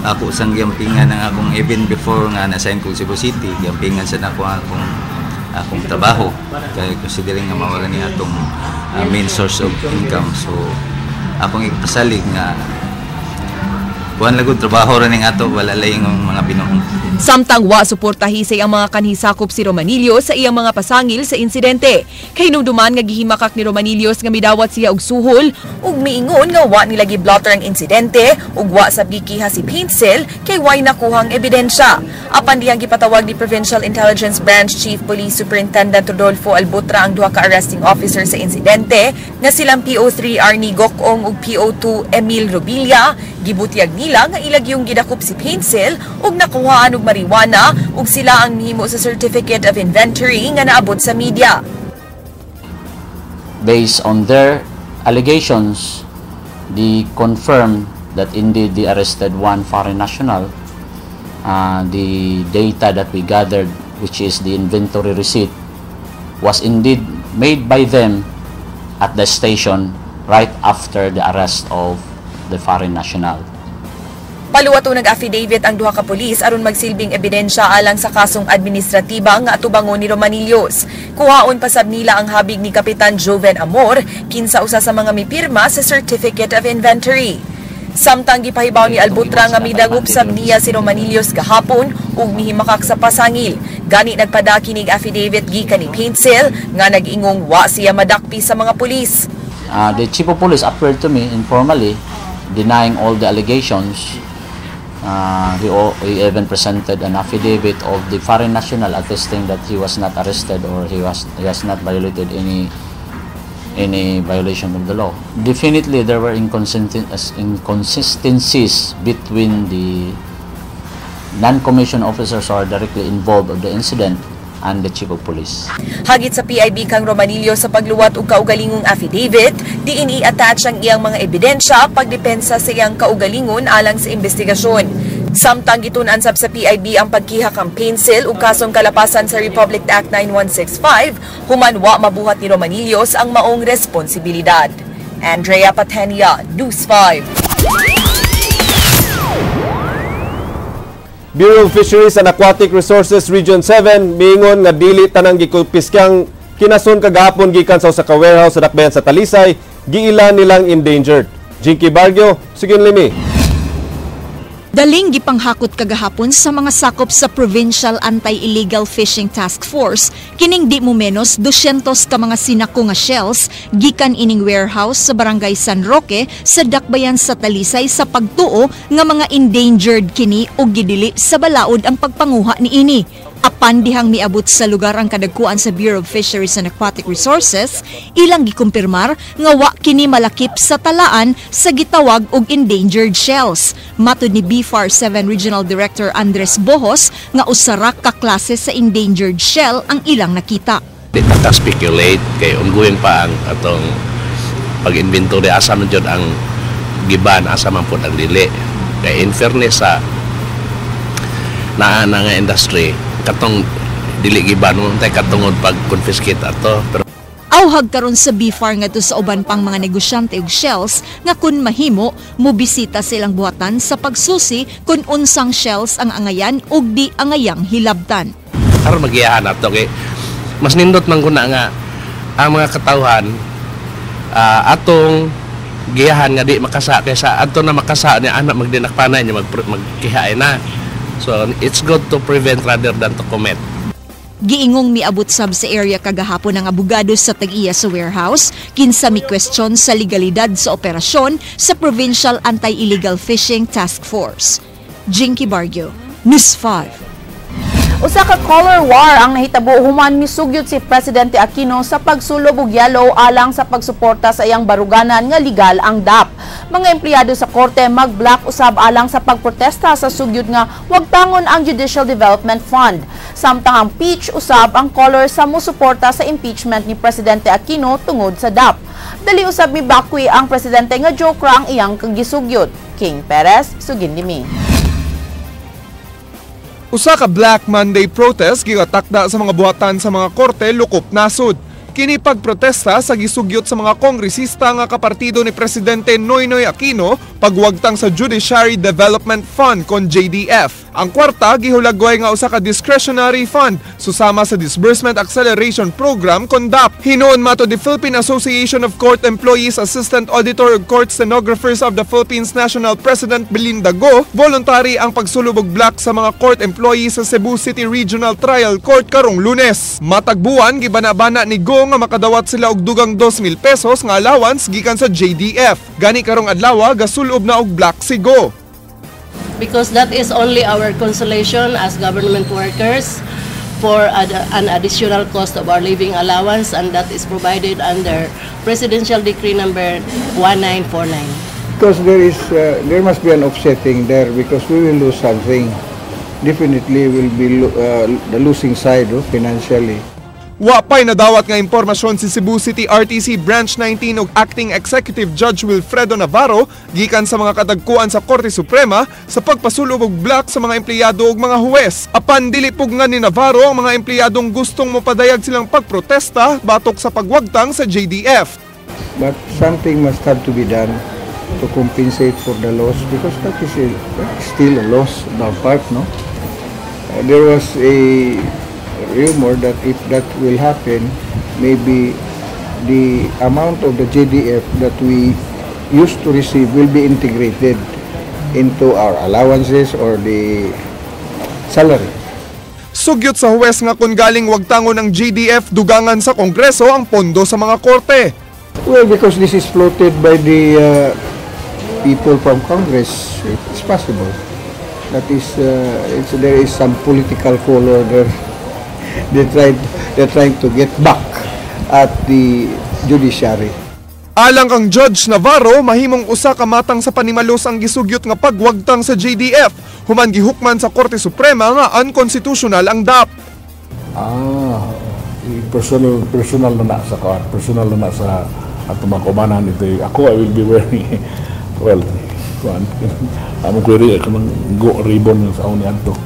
Speaker 8: ako sang giampingan ang akong even before nga na-assign ko Cebu City, giampingan sa nako akong akong trabaho. Kay considering nga mawala ni atong main source of income. So akong ipasalig nga kuan lagod trabaho ra ning ato, wala laying ang mga binuong.
Speaker 10: Samtang wa suportahi sa iyang mga kanhisakop si Romanillos sa iyang mga pasangil sa insidente. Kay numduman nga gihimakak ni Romanillos nga midawat siya og suhol ug miingon nga wa nila giblotter ang insidente ug wa sab gikiha si Painsil kay way nakuhang ebidensya. Apan diyang gipatawag ni Provincial Intelligence Branch Chief Police Superintendent Rodolfo Albutra ang duha ka arresting officer sa insidente nga silang PO3 Arnie Gokong ug PO2 Emil Rubilla. Gibutyag nila nga ilagyong gidakop si Painsil ug nakuhaan og marijuana ug sila ang nihimo sa Certificate of Inventory nga naabot sa media.
Speaker 24: Based on their allegations, they confirmed that indeed they arrested one foreign national. The data that we gathered, which is the inventory receipt, was indeed made by them at the station right after the arrest of the foreign national.
Speaker 10: Paluwato nag-affidavit ang duha ka pulis aron magsilbing ebidensya alang sa kasong administratiba nga atubangon ni Romanillos. Kuhaon pasab nila ang habig ni Kapitan Joven Amor kinsa usa sa mga mipirma sa Certificate of Inventory. Samtang gipahibaw ni Albutra nga midagop sab niya si Romanillos gahapon ug mihimakak sa pasangil. Gani nagpadaki nig affidavit gikan ni Paintsil nga nag-ingong wa siya madakpi sa mga pulis.
Speaker 24: The chief of police appeared to me informally, denying all the allegations. He even presented an affidavit of the foreign national attesting that he was not arrested or he has not violated any violation of the law. Definitely, there were inconsistencies between the non-commissioned officers who are directly involved of the incident and the chief of police.
Speaker 10: Hagit sa PIB kang Romanillo sa pagluwat og kaugalingong affidavit, diin i-attach ang iyang mga ebidensya pagdepensa sa iyang kaugalingon alang sa investigasyon. Samtang gitun-an sab sa PIB ang pagkiha kang Paintsil ug kasong kalapasan sa Republic Act 9165, human wa mabuhat ni Romanillos ang maong responsibilidad. Andrea Patenia, News 5.
Speaker 2: Bureau of Fisheries and Aquatic Resources Region 7 miingon nga dili tanang gikumpiskang kinason kagahapon gikan sa usa ka warehouse sa dakbayan sa Talisay giila nilang endangered. Jinky Bargio, sugin limi.
Speaker 13: Daling gipanghakot kagahapon sa mga sakop sa Provincial Anti-Illegal Fishing Task Force kining di mo menos 200 ka mga sinako nga shells gikan ining warehouse sa Barangay San Roque sa dakbayan sa Talisay sa pagtuo nga mga endangered kini og gidili sa balaod ang pagpanguha niini. Apan dihang miabot sa lugar ang kadagkuan sa Bureau of Fisheries and Aquatic Resources, ilang gikumpirmar nga wa kini malakip sa talaan sa gitawag og endangered shells. Matud ni BFAR 7 Regional Director Andres Bohos nga usara ka klase sa endangered shell ang ilang nakita.
Speaker 12: Di ta speculate kay ongoing pa ang atong pag-inventory, asa man jud ang giban, asa man pud ang dili. Kay in fairness sa naa na nga industry, katong dili giban mo tay katungod pag confiscate ato, pero
Speaker 13: Auhag karon sa BFAR ngadto sa uban pang mga negosyante og shells nga kun mahimo mobisita sa ilang buhatan sa pagsusi kun unsang shells ang angayan ug di angayang hilabtan.
Speaker 12: Aron magiyahan ato kay mas nindot man guna nga ang mga katawhan atong giyahan nga di makasa kaysa adto na makasa niya anak magdinakpanay niya magkihaay na. So it's good to prevent rather than to commit.
Speaker 13: Giingong miabot sab sa area kagahapon ang abogado sa tag-iya sa warehouse kinsa mi question sa legalidad sa operasyon sa Provincial Anti-Illegal Fishing Task Force. Jinky Bargio, News 5.
Speaker 3: Usa ka color war ang nahitabo human misugyot si Presidente Aquino sa pagsulob og yellow alang sa pagsuporta sa iyang baruganan nga legal ang DAP. Mga empleyado sa korte mag-black usab alang sa pagprotesta sa sugyot nga wagtangon ang Judicial Development Fund. Samtang ang peach usab ang color sa musuporta sa impeachment ni Presidente Aquino tungod sa DAP. Dali usab mibakwi ang presidente nga joke ra ang iyang kagisugyot. King Perez, sugin nimi.
Speaker 14: Usa ka Black Monday protest gigatakda sa mga buhatan sa mga korte lukop nasod. Kini pagprotesta sa gisugyot sa mga kongresista nga kapartido ni Presidente Noynoy Aquino pagwagtang sa Judiciary Development Fund kon JDF. Ang kwarta gihulagway nga usa ka discretionary fund susama sa Disbursement Acceleration Program kon DAP. Hinuon mato the Philippine Association of Court Employees Assistant Auditor ug Court Stenographers of the Philippines National President Belinda Go, voluntary ang pagsulob og black sa mga court employees sa Cebu City Regional Trial Court karong Lunes. Matag buwan gibana-bana ni Go nga makadawat sila og dugang 2,000 pesos nga allowance gikan sa JDF. Gani karong adlaw gasulob na og black si Go.
Speaker 15: Because that is only our consolation as government workers for an additional cost of our living allowance, and that is provided under Presidential Decree number 1949.
Speaker 16: Because there must be an offsetting there, because we will lose something. Definitely will be the losing side, oh, financially.
Speaker 14: Wa pa'y nadawat nga impormasyon si Cebu City RTC Branch 19 ug Acting Executive Judge Wilfredo Navarro gikan sa mga kadagkuan sa Korte Suprema sa pagpasulob og black sa mga empleyado ug mga huwes. Apan dili nga ni Navarro ang mga empleyadong gustong mopadayag silang pagprotesta batok sa pagwagtang sa JDF.
Speaker 16: But something must have to be done to compensate for the loss, because that is still a loss on our part, no? There was a rumor that if that will happen, maybe the amount of the JDF that we used to receive will be integrated into our allowances or the salary.
Speaker 14: Sugyot sa huwes nga kung galing wagtangon ang JDF, dugangan sa Kongreso ang pondo sa mga korte.
Speaker 16: Well, because this is floated by the people from Congress, it's possible. That is, there is some political color there. They're trying to get back at the judiciary.
Speaker 14: Alang kang Judge Navarro, mahimong usa ka matang sa panimalos ang gisugyot nga pagwagtang sa JDF, human gihukman sa Korte Suprema nga unconstitutional ang DAP.
Speaker 9: Ah, personal personal na na sa kuan, personal na na sa atong mga kaubanan ito. Ako, I will be wearing, well, kuan, among query kanang go ribbon sa akong niadto.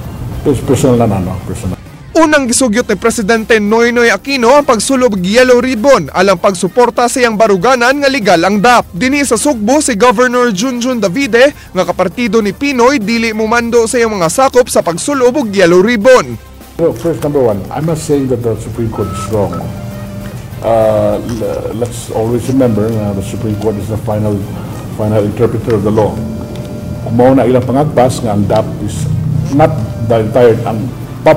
Speaker 9: Personal na na, no, personal.
Speaker 14: Unang gisugyot ni Presidente Noynoy Aquino ang pagsulob og yellow ribbon alang pagsuporta sa iyang baruganan nga legal ang DAP. Dinhi sa Sugbo, si Governor Junjun Davide nga kapartido ni PNoy dili mumando sa iyang mga sakop sa pagsulob og yellow ribbon.
Speaker 9: Well, first, number one, I'm not saying that the Supreme Court is wrong. Let's always remember na the Supreme Court is the final final interpreter of the law. Kung mao na ilang pangagpas nga ang DAP is not the entire, ang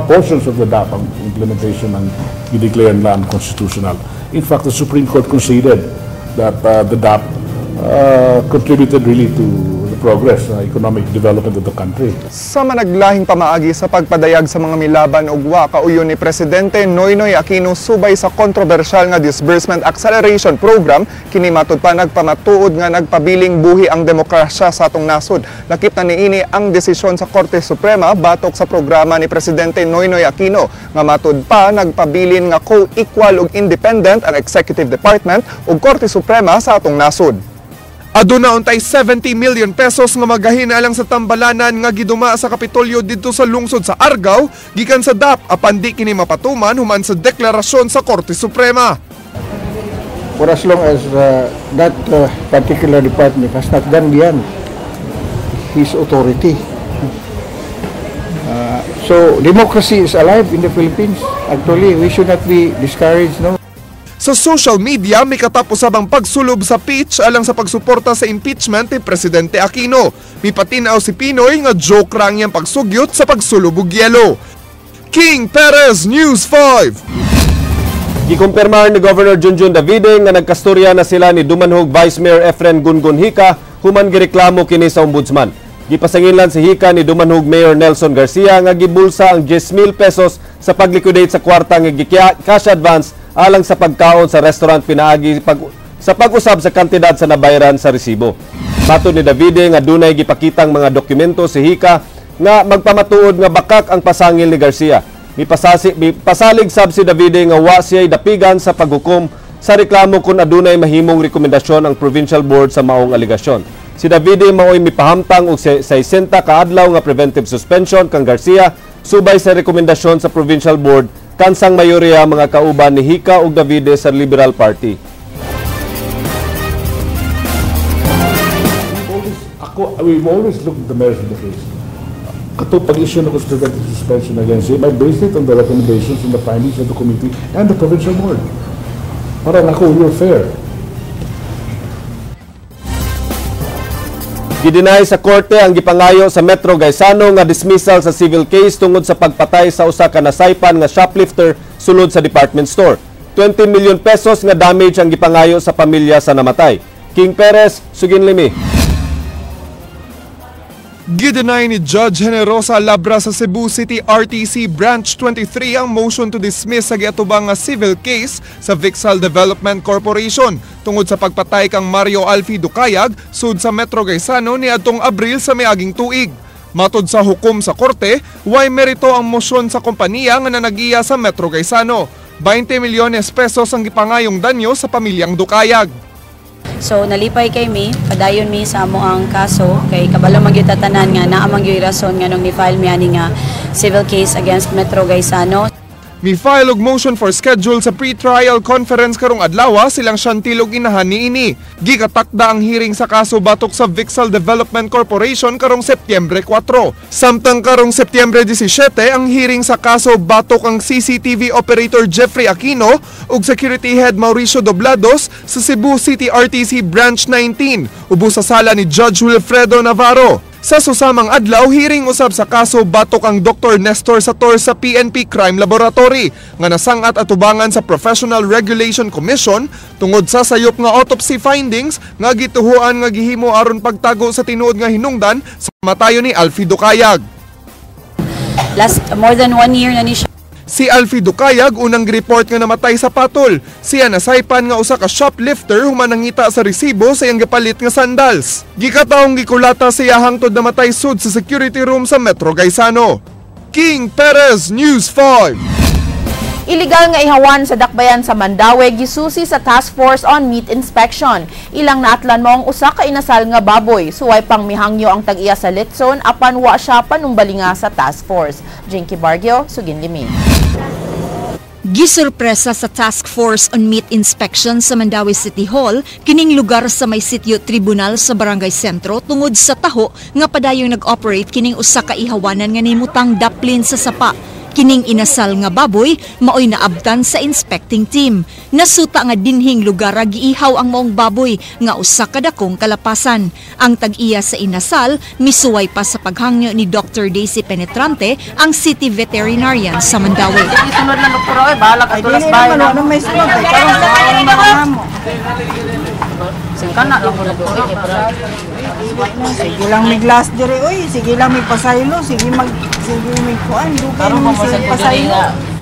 Speaker 9: portions of the DAP, ang implementation ang i-declare na unconstitutional. In fact, the Supreme Court conceded that the DAP contributed really to the progress, economic development of the country.
Speaker 14: Sa managlahing pamaagi sa pagpadayag sa mga milaban og wa kauyon ni Presidente Noynoy Aquino subay sa kontrobersyal nga Disbursement Acceleration Program, kini matud pa nagpamatuod nga nagpabiling buhi ang demokrasya sa atong nasod. Lakip na niini ang desisyon sa Korte Suprema batok sa programa ni Presidente Noynoy Aquino nga matud pa nagpabilin nga co-equal ug independent ang Executive Department ug Korte Suprema sa atong nasod. Aduna untay 70 million pesos nga magahin alang sa tambalanan nga giduma sa Kapitolyo didto sa lungsod sa Argao gikan sa DAP apan di kini mapatuman human sa deklarasyon sa Korte Suprema.
Speaker 16: For as long as that particular department has not gone beyond his authority. So democracy is alive in the Philippines. Actually, we should not be discouraged, no?
Speaker 14: Sa social media, may katapos ang pagsulob sa pitch alang sa pagsuporta sa impeachment ni Presidente Aquino. Mipatinaw si PNoy nga joke ra ang iyang pagsugyot sa pagsulob og yelo. King Perez, News 5.
Speaker 2: Gikumpirmar ni Governor Junjun Davide nga nagkasturya na sila ni Dumanhog Vice Mayor Efren Gungun Hika human gireklamo kini sa ombudsman. Gipasanginlan si Hika ni Dumanhog Mayor Nelson Garcia nga gibulsa ang 10,000 pesos sa pagliquidate sa kwarta nga cash advance alang sa pagkaon sa restaurant pinaagi sa pag-usab sa kantidad sa nabayaran sa resibo. Matod ni Davide nga dunay gipakitang mga dokumento si Hika nga magpamatuod nga bakak ang pasangil ni Garcia. Mipasalig sab si Davide nga wa siya'y dapigan sa paghukom sa reklamo kung adunay mahimong rekomendasyon ang provincial board sa maong aligasyon. Si Davide mao'y mipahamtang og 60 ka adlaw nga preventive suspension kang Garcia subay sa rekomendasyon sa provincial board kansang mayoriya mga kauban ni Hika ug Davide sa Liberal Party.
Speaker 9: We've always looked at the merits of the case. Kato pag-issue ng preventive suspension against him, I based it on the recommendations and the findings of the committee and the provincial board. Para nako, you're fair.
Speaker 2: Gideny sa korte ang gipangayo sa Metro Gaisano nga dismissal sa civil case tungod sa pagpatay sa usa ka nasaypan nga shoplifter sulod sa department store. 20 million pesos nga damage ang gipangayo sa pamilya sa namatay. King Perez, Suginlimi.
Speaker 14: Gideny ni Judge Generosa Labra sa Cebu City RTC Branch 23 ang motion to dismiss sa giatubang nga civil case sa Vixal Development Corporation tungod sa pagpatay kang Mario Alfie Ducayag sud sa Metro Gaisano niadtong Abril sa miaging tuig. Matod sa hukom sa korte, way merito ang motion sa kompanya nga nanagiya sa Metro Gaisano. 20 milyones pesos ang gipangayong danyo sa pamilyang Ducayag.
Speaker 17: So nalipay kay mi, padayon mi sa amo ang kaso kay kabalo man gyud tatanan nga naa man gyud rason nganong ni-file mi ani nga civil case against Metro Gaisano.
Speaker 14: Mi-file og motion for schedule sa pre-trial conference karong adlaw silang Shantil og inahan niini. Gikatakda ang hearing sa kaso batok sa Vixal Development Corporation karong Setyembre 4. Samtang karong Setyembre 17 ang hearing sa kaso batok ang CCTV operator Jeffrey Aquino ug security head Mauricio Doblados sa Cebu City RTC Branch 19 ubos sa sala ni Judge Wilfredo Navarro. Sa susamang adlaw, hearing usab sa kaso batok ang Dr. Nestor Sator sa PNP Crime Laboratory nga nasangat atubangan sa Professional Regulation Commission tungod sa sayop nga autopsy findings nga gituhuan nga gihimo aron pagtago sa tinuod nga hinungdan sa matayo ni Alfie Ducayag.
Speaker 17: Last more than 1 year na ni siya.
Speaker 14: Si Alfie Ducayag unang report nga namatay sa patol. Siya nasaypan nga usa ka shoplifter human nangita sa resibo sa iyang gipalit nga sandals. Gikataong gikulata siya hangtod namatay sud sa security room sa Metro Gaisano. King Perez, News 5.
Speaker 3: Illegal nga ihawan sa dakbayan sa Mandaue gisusi sa Task Force on Meat Inspection. Ilang naatlan mo ang usa ka inasal nga baboy. Suway pang mihangyo ang tag-iya sa litson apan wa siya panumbalinga sa task force. Jinky Bargio, Sugin Limi.
Speaker 13: Gisurpresa sa Task Force on Meat Inspection sa Mandaue City Hall kining lugar sa may sitio tribunal sa Barangay Sentro tungod sa taho nga padayong nag-operate kining usa ka ihawanan nga nimutang daplin sa sapa. Kining inasal nga baboy maoy naabtan sa inspecting team. Nasuta nga dinhing lugar giihaw ang maong baboy nga usa ka dakong kalapasan. Ang tag-iya sa inasal misuway pa sa paghangyo ni Dr. Daisy Penetrante, ang city veterinarian sa Mandaue.
Speaker 18: Sunod na doktor oy, bahala ka tulas bahay na. Ano may sunod kay karon sa mo. Singkana lang ko doktor. Sige lang may glass dire oy, sige lang may pasaylo, sige mag sige may kuan, dugay mo sa pasaylo.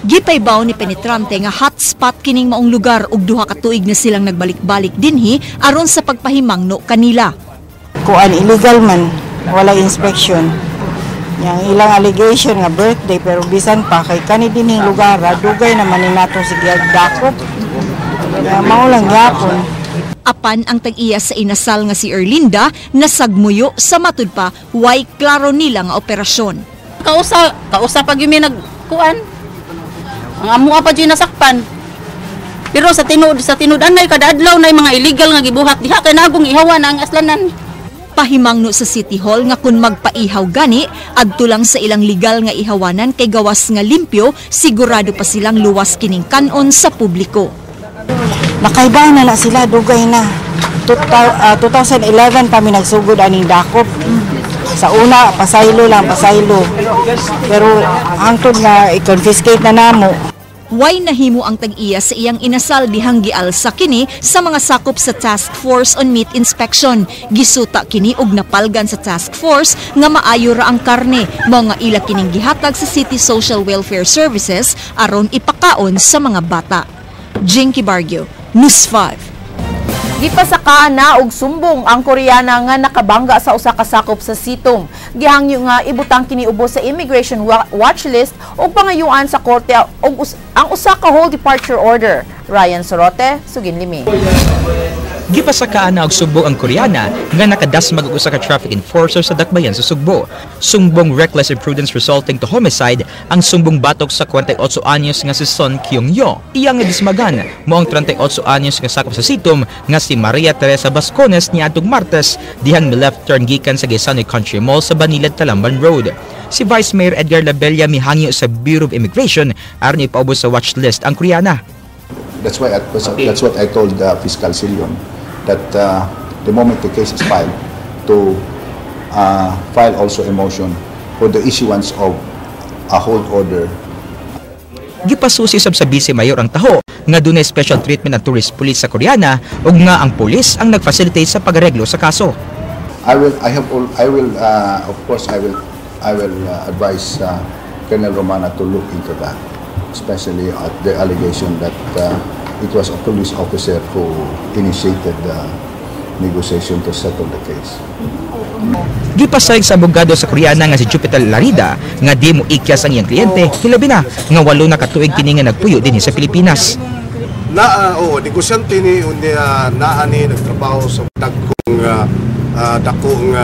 Speaker 13: Gipaybaw ni Penetrante nga hotspot kining maong lugar ug duha ka tuig na silang nagbalik-balik dinhi aron sa pagpahimangno kanila.
Speaker 18: Kuan illegal man, wala inspection. Yang ilang allegation nga birthday pero bisan pa kay kani dinhing lugar dugay naman ni nato sige dakop. Ya mao lang gyapon.
Speaker 13: Apan ang tag-iya sa inasal nga si Erlinda nasagmuyo sa matud pa way klaro nila nga operasyon.
Speaker 19: Kausa, kausa pag yun may nagkuan. Ang amuha pa dyan nasakpan. Pero sa tinud anay kada adlaw na mga illegal nga gibuhat diha kay nagong ihawan ang aslanan.
Speaker 13: Pahimangno sa City Hall nga kun magpaihaw gani adto lang sa ilang legal nga ihawanan kay gawas nga limpyo, sigurado pa silang luwas kining kanon sa publiko.
Speaker 18: Nakaibaw na na sila, dugay na. 2011 pa mi nagsugod aning dakop. Sa una, pasaylo lang, pasaylo. Pero hangtod nga i-confiscate na namo.
Speaker 13: Way nahimo ang tag-iya sa iyang inasal dihang gialsa kini sa mga sakop sa Task Force on Meat Inspection. Gisuta kini og napalgan sa task force nga maayo ra ang karne, mao nga ila kining gihatag sa City Social Welfare Services aron ipakaon sa mga bata. Jinky Bargio, News 5.
Speaker 3: Gipasakaan na og sumbong ang Koreana nga nakabangga sa usa ka sakop sa Sitom. Gihangyo nga ibutang kini ubos sa immigration watch list ug pangayuan sa korte og ang usa ka hold departure order. Ryan Sorote, Sugin Limi.
Speaker 20: Gipasakaan na og sumbong ang Koreana nga nakadasmag og usa ka traffic enforcer sa dakbayan sa Sugbo. Sumbong reckless imprudence resulting to homicide ang sumbong batok sa 48 anyos nga si Son Kyung Yo. Iyang nadismagan mo ang 38 anyos nga sakop sa Sitom nga si Maria Teresa Bascones niadtong Martes dihang mi-left turn gikan sa Gaisano Country Mall sa Banilad Talamban Road. Si Vice Mayor Edgar Labella mihangyo sa Bureau of Immigration aron ipaubos sa watch list ang Koreana.
Speaker 21: That's why that's what I told Fiscal Silion, that the moment the case is filed, to file also a motion for the issuance of a hold order.
Speaker 20: Gipasusi sab sa Vice Mayor ang taho nga dunay special treatment ang tourist police sa Koreana ug nga ang pulis ang nag-facilitate sa pag-areglo sa kaso.
Speaker 21: I will of course I will advise Colonel Romana to look into that, especially at the allegation that it was a police officer who initiated the negotiation to settle the case.
Speaker 20: Gipasayag sa abogado sa Koreana nga si Jupiter Larida nga di mo ikyas ang iyang kliyente, hilabi na nga 8 na katuig kini nga nagpuyo dinhi sa Pilipinas.
Speaker 22: Na oo, negosyante ni unya naa ni nagtrabaho sa dagkong dakong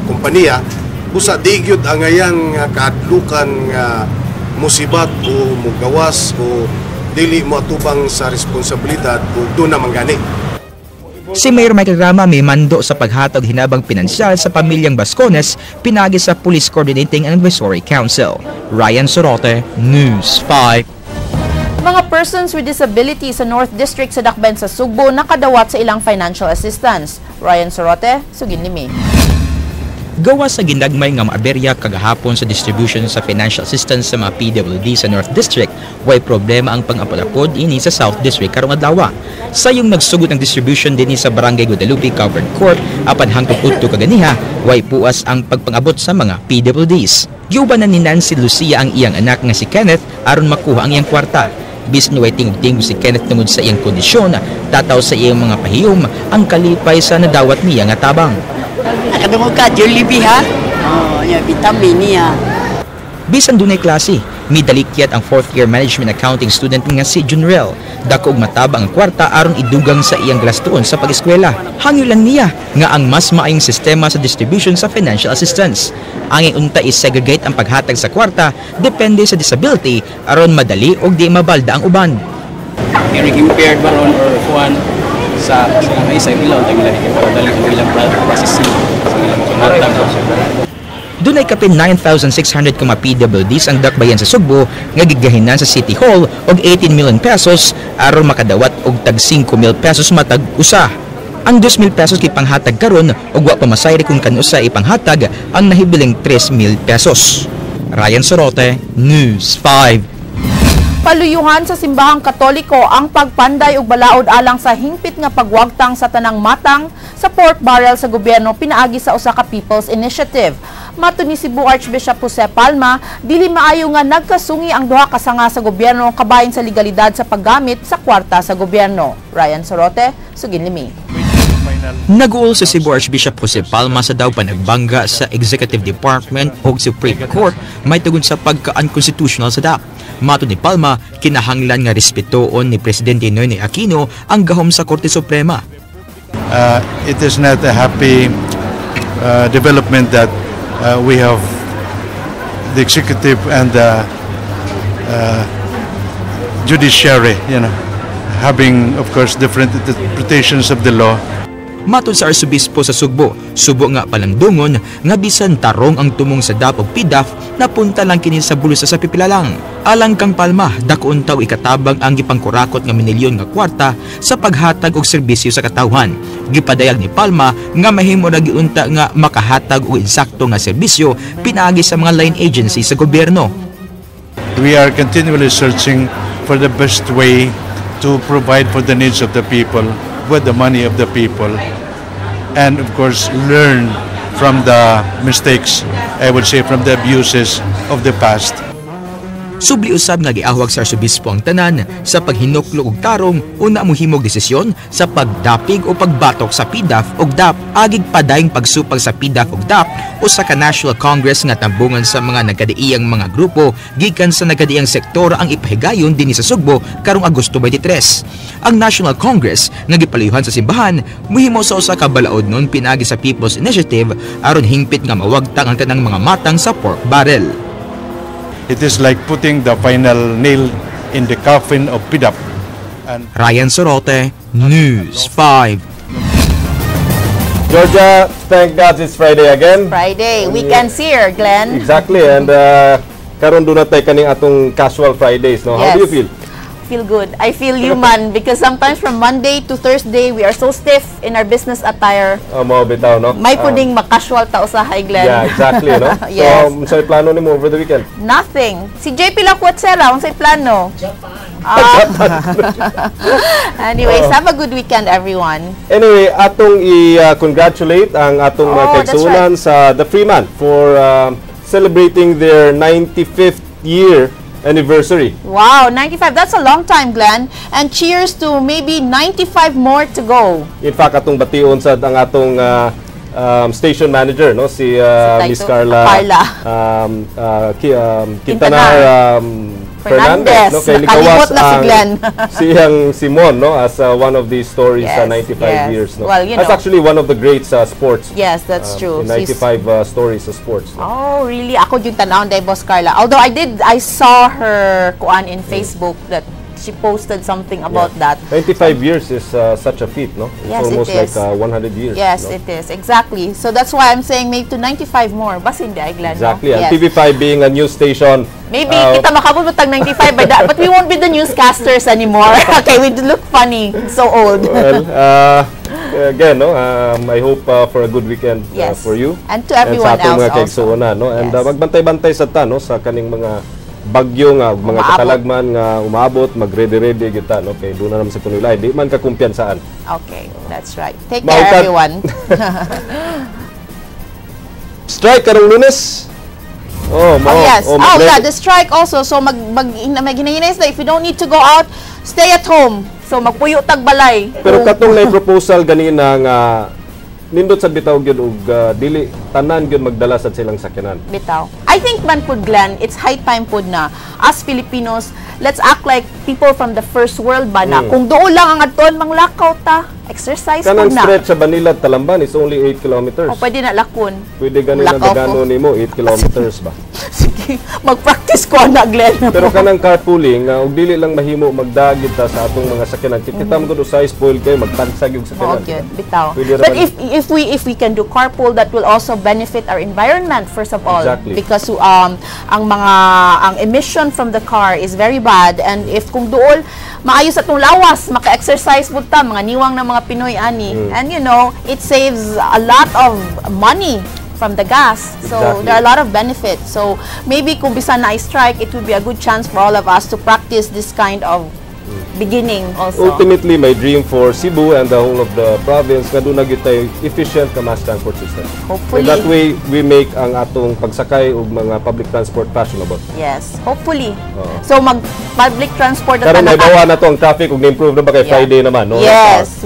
Speaker 22: kompanya, busa di gyud ang ayang kaadlukan nga
Speaker 1: Musibat o mugawas o dili mo atubang sa responsibilidad o doon na manggani.
Speaker 20: Si Mayor Michael Rama may mando sa paghatag hinabang pinansyal sa pamilyang Bascones pinagi sa Police Coordinating and Advisory Council. Ryan Sorote, News 5.
Speaker 3: Mga persons with disability sa North District sa Dakbayan sa Sugbo nakadawat sa ilang financial assistance. Ryan Sorote, sugin limi.
Speaker 20: Gawa sa ginagmay nga maaberya kagahapon sa distribution sa financial assistance sa mga PWD sa North District, way problema ang pang-apod-apod ini sa South District karong adlaw. Sayong nagsugod ang distribution dinhi sa Barangay Guadalupe Covered Court, apan hangtod udto kaganiha, way puas ang pagpangabot sa mga PWDs. Giubanan ni Nancy Lucia ang iyang anak nga si Kenneth aron makuha ang iyang kwarta. Bisan way tingog-tingog si Kenneth tungod sa iyang kondisyon, tataw sa iyang mga pahiyom ang kalipay sa nadawat niya nga tabang.
Speaker 4: Nakadungog ka, Jollibee ha? Oh, ya, vitamin niya.
Speaker 20: Bisan dunay klase, midalikyat ang fourth year management accounting student nga si Junrel. Dako og matabang ang kwarta aron idugang sa iyang glastuon sa pag-eskwela. Hangyo lang niya nga ang mas maayong sistema sa distribution sa financial assistance. Ang unta i-segregate ang paghatag sa kwarta depende sa disability aron madali og di mabalda ang uban.
Speaker 5: Hearing impaired ba ron or kuan sa ilang isa ilaw tag ila para dali ang ilang processing sa ilang panghatag.
Speaker 20: Dunay kapin 9,600 ka mga PWDs ang dakbayan sa Sugbo nga gigahinan sa City Hall og 18 million pesos aron makadawat og tag 5,000 pesos matag usa. Ang 2,000 pesos kay panghatag karon ug wa pa masayri kung kanusa ipanghatag ang nahibiling 3,000 pesos. Ryan Sorote, News 5.
Speaker 3: Paluyuhan sa Simbahang Katoliko ang pagpanday og balaod alang sa hingpit nga pagwagtang sa tanang matang sa pork barrel sa gobyerno pinaagi sa usa ka People's Initiative. Matud ni Cebu Archbishop Jose Palma, dili maayo nga nagkasungi ang duha ka sanga sa gobyerno kabahin sa legalidad sa paggamit sa kwarta sa gobyerno. Ryan Sorote, sugin limi.
Speaker 20: Nag-uol sa Cebu Archbishop Jose Palma sa daw panagbangga sa Executive Department o Supreme Court may tugon sa pagka-unconstitutional sa DAP. Matod ni Palma, kinahanglan nga respetuon ni Presidente Noynoy Aquino ang gahom sa Korte Suprema.
Speaker 6: It is not a happy development that we have the executive and the judiciary, having, of course, different interpretations of the law.
Speaker 20: Matod sa Arsobispo sa Sugbo, subo nga palandungon nga bisan tarong ang tumong sa DAP ug PDAF, napunta lang kini sa bulsa sa pipila lang. Alang kang Palma, dako untaw ikatabang ang gipangkurakot nga minilyon nga kwarta sa paghatag og serbisyo sa katawhan. Gipadayag ni Palma nga mahimo ra giunta nga makahatag og insakto nga serbisyo pinaagi sa mga line agency sa gobyerno.
Speaker 6: We are continually searching for the best way to provide for the needs of the people with the money of the people, and of course learn from the mistakes, I would say from the abuses of the past.
Speaker 20: Subli usab nga giahwag sa Arsobispo ang tanan sa paghinuklo og tarong una mohimog desisyon sa pagdapig o pagbatok sa PDAF og DAP agig padayong pagsupag sa PDAF og DAP usa ka National Congress nga tambungan sa mga nagkadiiyang mga grupo gikan sa nagkadiiyang sektor ang ipahigayon dinhi sa Sugbo karong Agosto 23. Ang National Congress nga gipaluyuhan sa simbahan muhimo sa usa ka balaod nun pinagi sa People's Initiative aron hingpit nga mawagtang ang tanang mga matang sa pork barrel.
Speaker 6: It is like putting the final nail in the coffin of PDAF. And
Speaker 20: Ryan Sorote, News 5.
Speaker 2: Georgia, thank God it's Friday again.
Speaker 3: Friday, weekend's here, Glenn.
Speaker 2: Exactly, and karon duna tay kaning atong casual Fridays, no? How do you feel?
Speaker 3: Feel good. I feel human because sometimes from Monday to Thursday, we are so stiff in our business attire.
Speaker 2: Oh, mao bitaw, no?
Speaker 3: May puding ma-casual ta usahay, Glenn.
Speaker 2: Yeah, exactly, no?
Speaker 3: Yes.
Speaker 2: So, unsay plano nimo over the weekend?
Speaker 3: Nothing. Si JP Lacuatsera, unsay plano? Ah. Anyways, have a good weekend, everyone.
Speaker 2: Anyway, atong i-congratulate ang atong mga
Speaker 3: Oh, that's
Speaker 2: kaigsuonan sa The Freeman for celebrating their 95th year anniversary.
Speaker 3: Wow, 95. That's a long time, Glenn. And cheers to maybe 95 more to go.
Speaker 2: In fact, atong bation sad ang atong station manager, no, si
Speaker 3: Si
Speaker 2: Miss
Speaker 3: Taito.
Speaker 2: Carla
Speaker 3: Carla.
Speaker 2: Quintanar.
Speaker 3: Fernandez.
Speaker 2: No, kay
Speaker 3: Nakalimot
Speaker 2: nikawas
Speaker 3: na si
Speaker 2: ang
Speaker 3: Glenn.
Speaker 2: Siyang Simon, no, as one of these stories sa
Speaker 3: Yes,
Speaker 2: 95
Speaker 3: yes.
Speaker 2: years, no.
Speaker 3: Well, you
Speaker 2: That's
Speaker 3: know.
Speaker 2: actually one of the greats sa sports.
Speaker 3: Yes, that's true.
Speaker 2: In 95 stories sa sports, no?
Speaker 3: Oh, really? Ako yung tanawon day, Boss Carla. Although I saw her kuan in Facebook that she posted something about that.
Speaker 2: 95 years is such a feat, no? It's
Speaker 3: Yes, it
Speaker 2: almost
Speaker 3: is.
Speaker 2: like 100 years.
Speaker 3: Yes,
Speaker 2: no?
Speaker 3: it is. Exactly. So that's why I'm saying maybe to 95 more. Basin di ay, Glenn, no?
Speaker 2: Exactly. And
Speaker 3: Yes.
Speaker 2: TV5 being a news station,
Speaker 3: Maybe kita makabot tag 95 by that, but we won't be the newscasters anymore. Okay, we look funny. So old.
Speaker 2: Well, again, no, I hope for a good weekend for you.
Speaker 3: And to everyone
Speaker 2: and sa atong
Speaker 3: else
Speaker 2: mga
Speaker 3: also.
Speaker 2: kaigsuonan, no? And magbantay-bantay sa ta, no, sa kaning mga bagyo nga mga
Speaker 3: Umaabot.
Speaker 2: Katalagman nga umaabot, magready-ready kita, no, kay doon na naman sa kunilay di man ka kumpiyansaan.
Speaker 3: Okay, that's right. Take
Speaker 2: Maugkat.
Speaker 3: Care, everyone.
Speaker 2: Strike karong Lunes. Oh,
Speaker 3: Oh, yes.
Speaker 2: Oh,
Speaker 3: Oh, yeah, the strike also. So mag mag maghinay if you don't need to go out, stay at home. So magpuyo tag balay.
Speaker 2: Pero katong na proposal ganina nga nindot sa bitaw gyud og dili tanan gyud magdala sa silang sakyanan.
Speaker 3: Bitaw. I think man pud, Glenn, it's high time pud na us Filipinos, let's act like people from the first world ba na. Kung doon lang ang adtuan, manglakaw ta, exercise
Speaker 2: Kanang
Speaker 3: pud na.
Speaker 2: Stretch sa Banilad Talamban is only 8 kilometers.
Speaker 3: O pwede na lakon.
Speaker 2: Pwede ganin na
Speaker 3: Lakaw ko.
Speaker 2: dagano nimo 8 kilometers ba.
Speaker 3: Sige, mag-practice ko na, Glenn.
Speaker 2: Pero kanang carpooling nga og dili lang mahimo magdagit ta sa atong mga sakyanan. Kita mo gud usay spoil kay magtagsag yung
Speaker 3: Oo,
Speaker 2: sakyanan.
Speaker 3: gyud, bitaw.
Speaker 2: Pwede
Speaker 3: But
Speaker 2: raman.
Speaker 3: if we can do carpool, that will also benefit our environment first of all. Because ang mga ang emission from the car is very bad, and if kung duol maayo sa atong lawas, maka-exercise pud ta, mga niwang ng mga Pinoy ani. And it saves a lot of money from the gas. So there are a lot of benefits. So maybe kung bisan na strike, it would be a good chance for all of us to practice this kind of beginning also.
Speaker 2: Ultimately, my dream for Cebu and the whole of the province nga duna gyud tay efficient na mass transport system.
Speaker 3: Hopefully.
Speaker 2: In that way, we make ang atong pagsakay og mga public transport fashionable.
Speaker 3: Yes, hopefully.
Speaker 2: Oo.
Speaker 3: So mag public transport na
Speaker 2: Karon
Speaker 3: tanaka.
Speaker 2: may bawa na to ang traffic ug na-improve na ba kay Friday naman, no?
Speaker 3: Yes.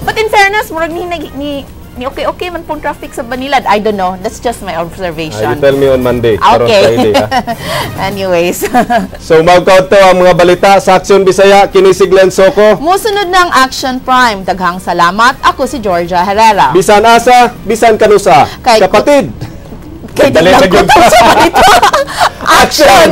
Speaker 3: But in fairness, murag ni okay okay man pong traffic sa Banilad. I don't know. That's just my observation.
Speaker 2: You tell me on Monday. Karon
Speaker 3: Okay.
Speaker 2: Friday, ha?
Speaker 3: Anyways.
Speaker 2: So mao to ang mga balita sa Aksyon Bisaya, kini si Glenn Soco.
Speaker 3: Musunod ng Action Prime. Daghang salamat. Ako si Georgia Herrera.
Speaker 2: Bisan asa, bisan kanusa.
Speaker 3: Kay
Speaker 2: Kapatid.
Speaker 3: Kay
Speaker 2: Dali
Speaker 3: lang
Speaker 2: na gyud.
Speaker 3: kutob sa balita. Action!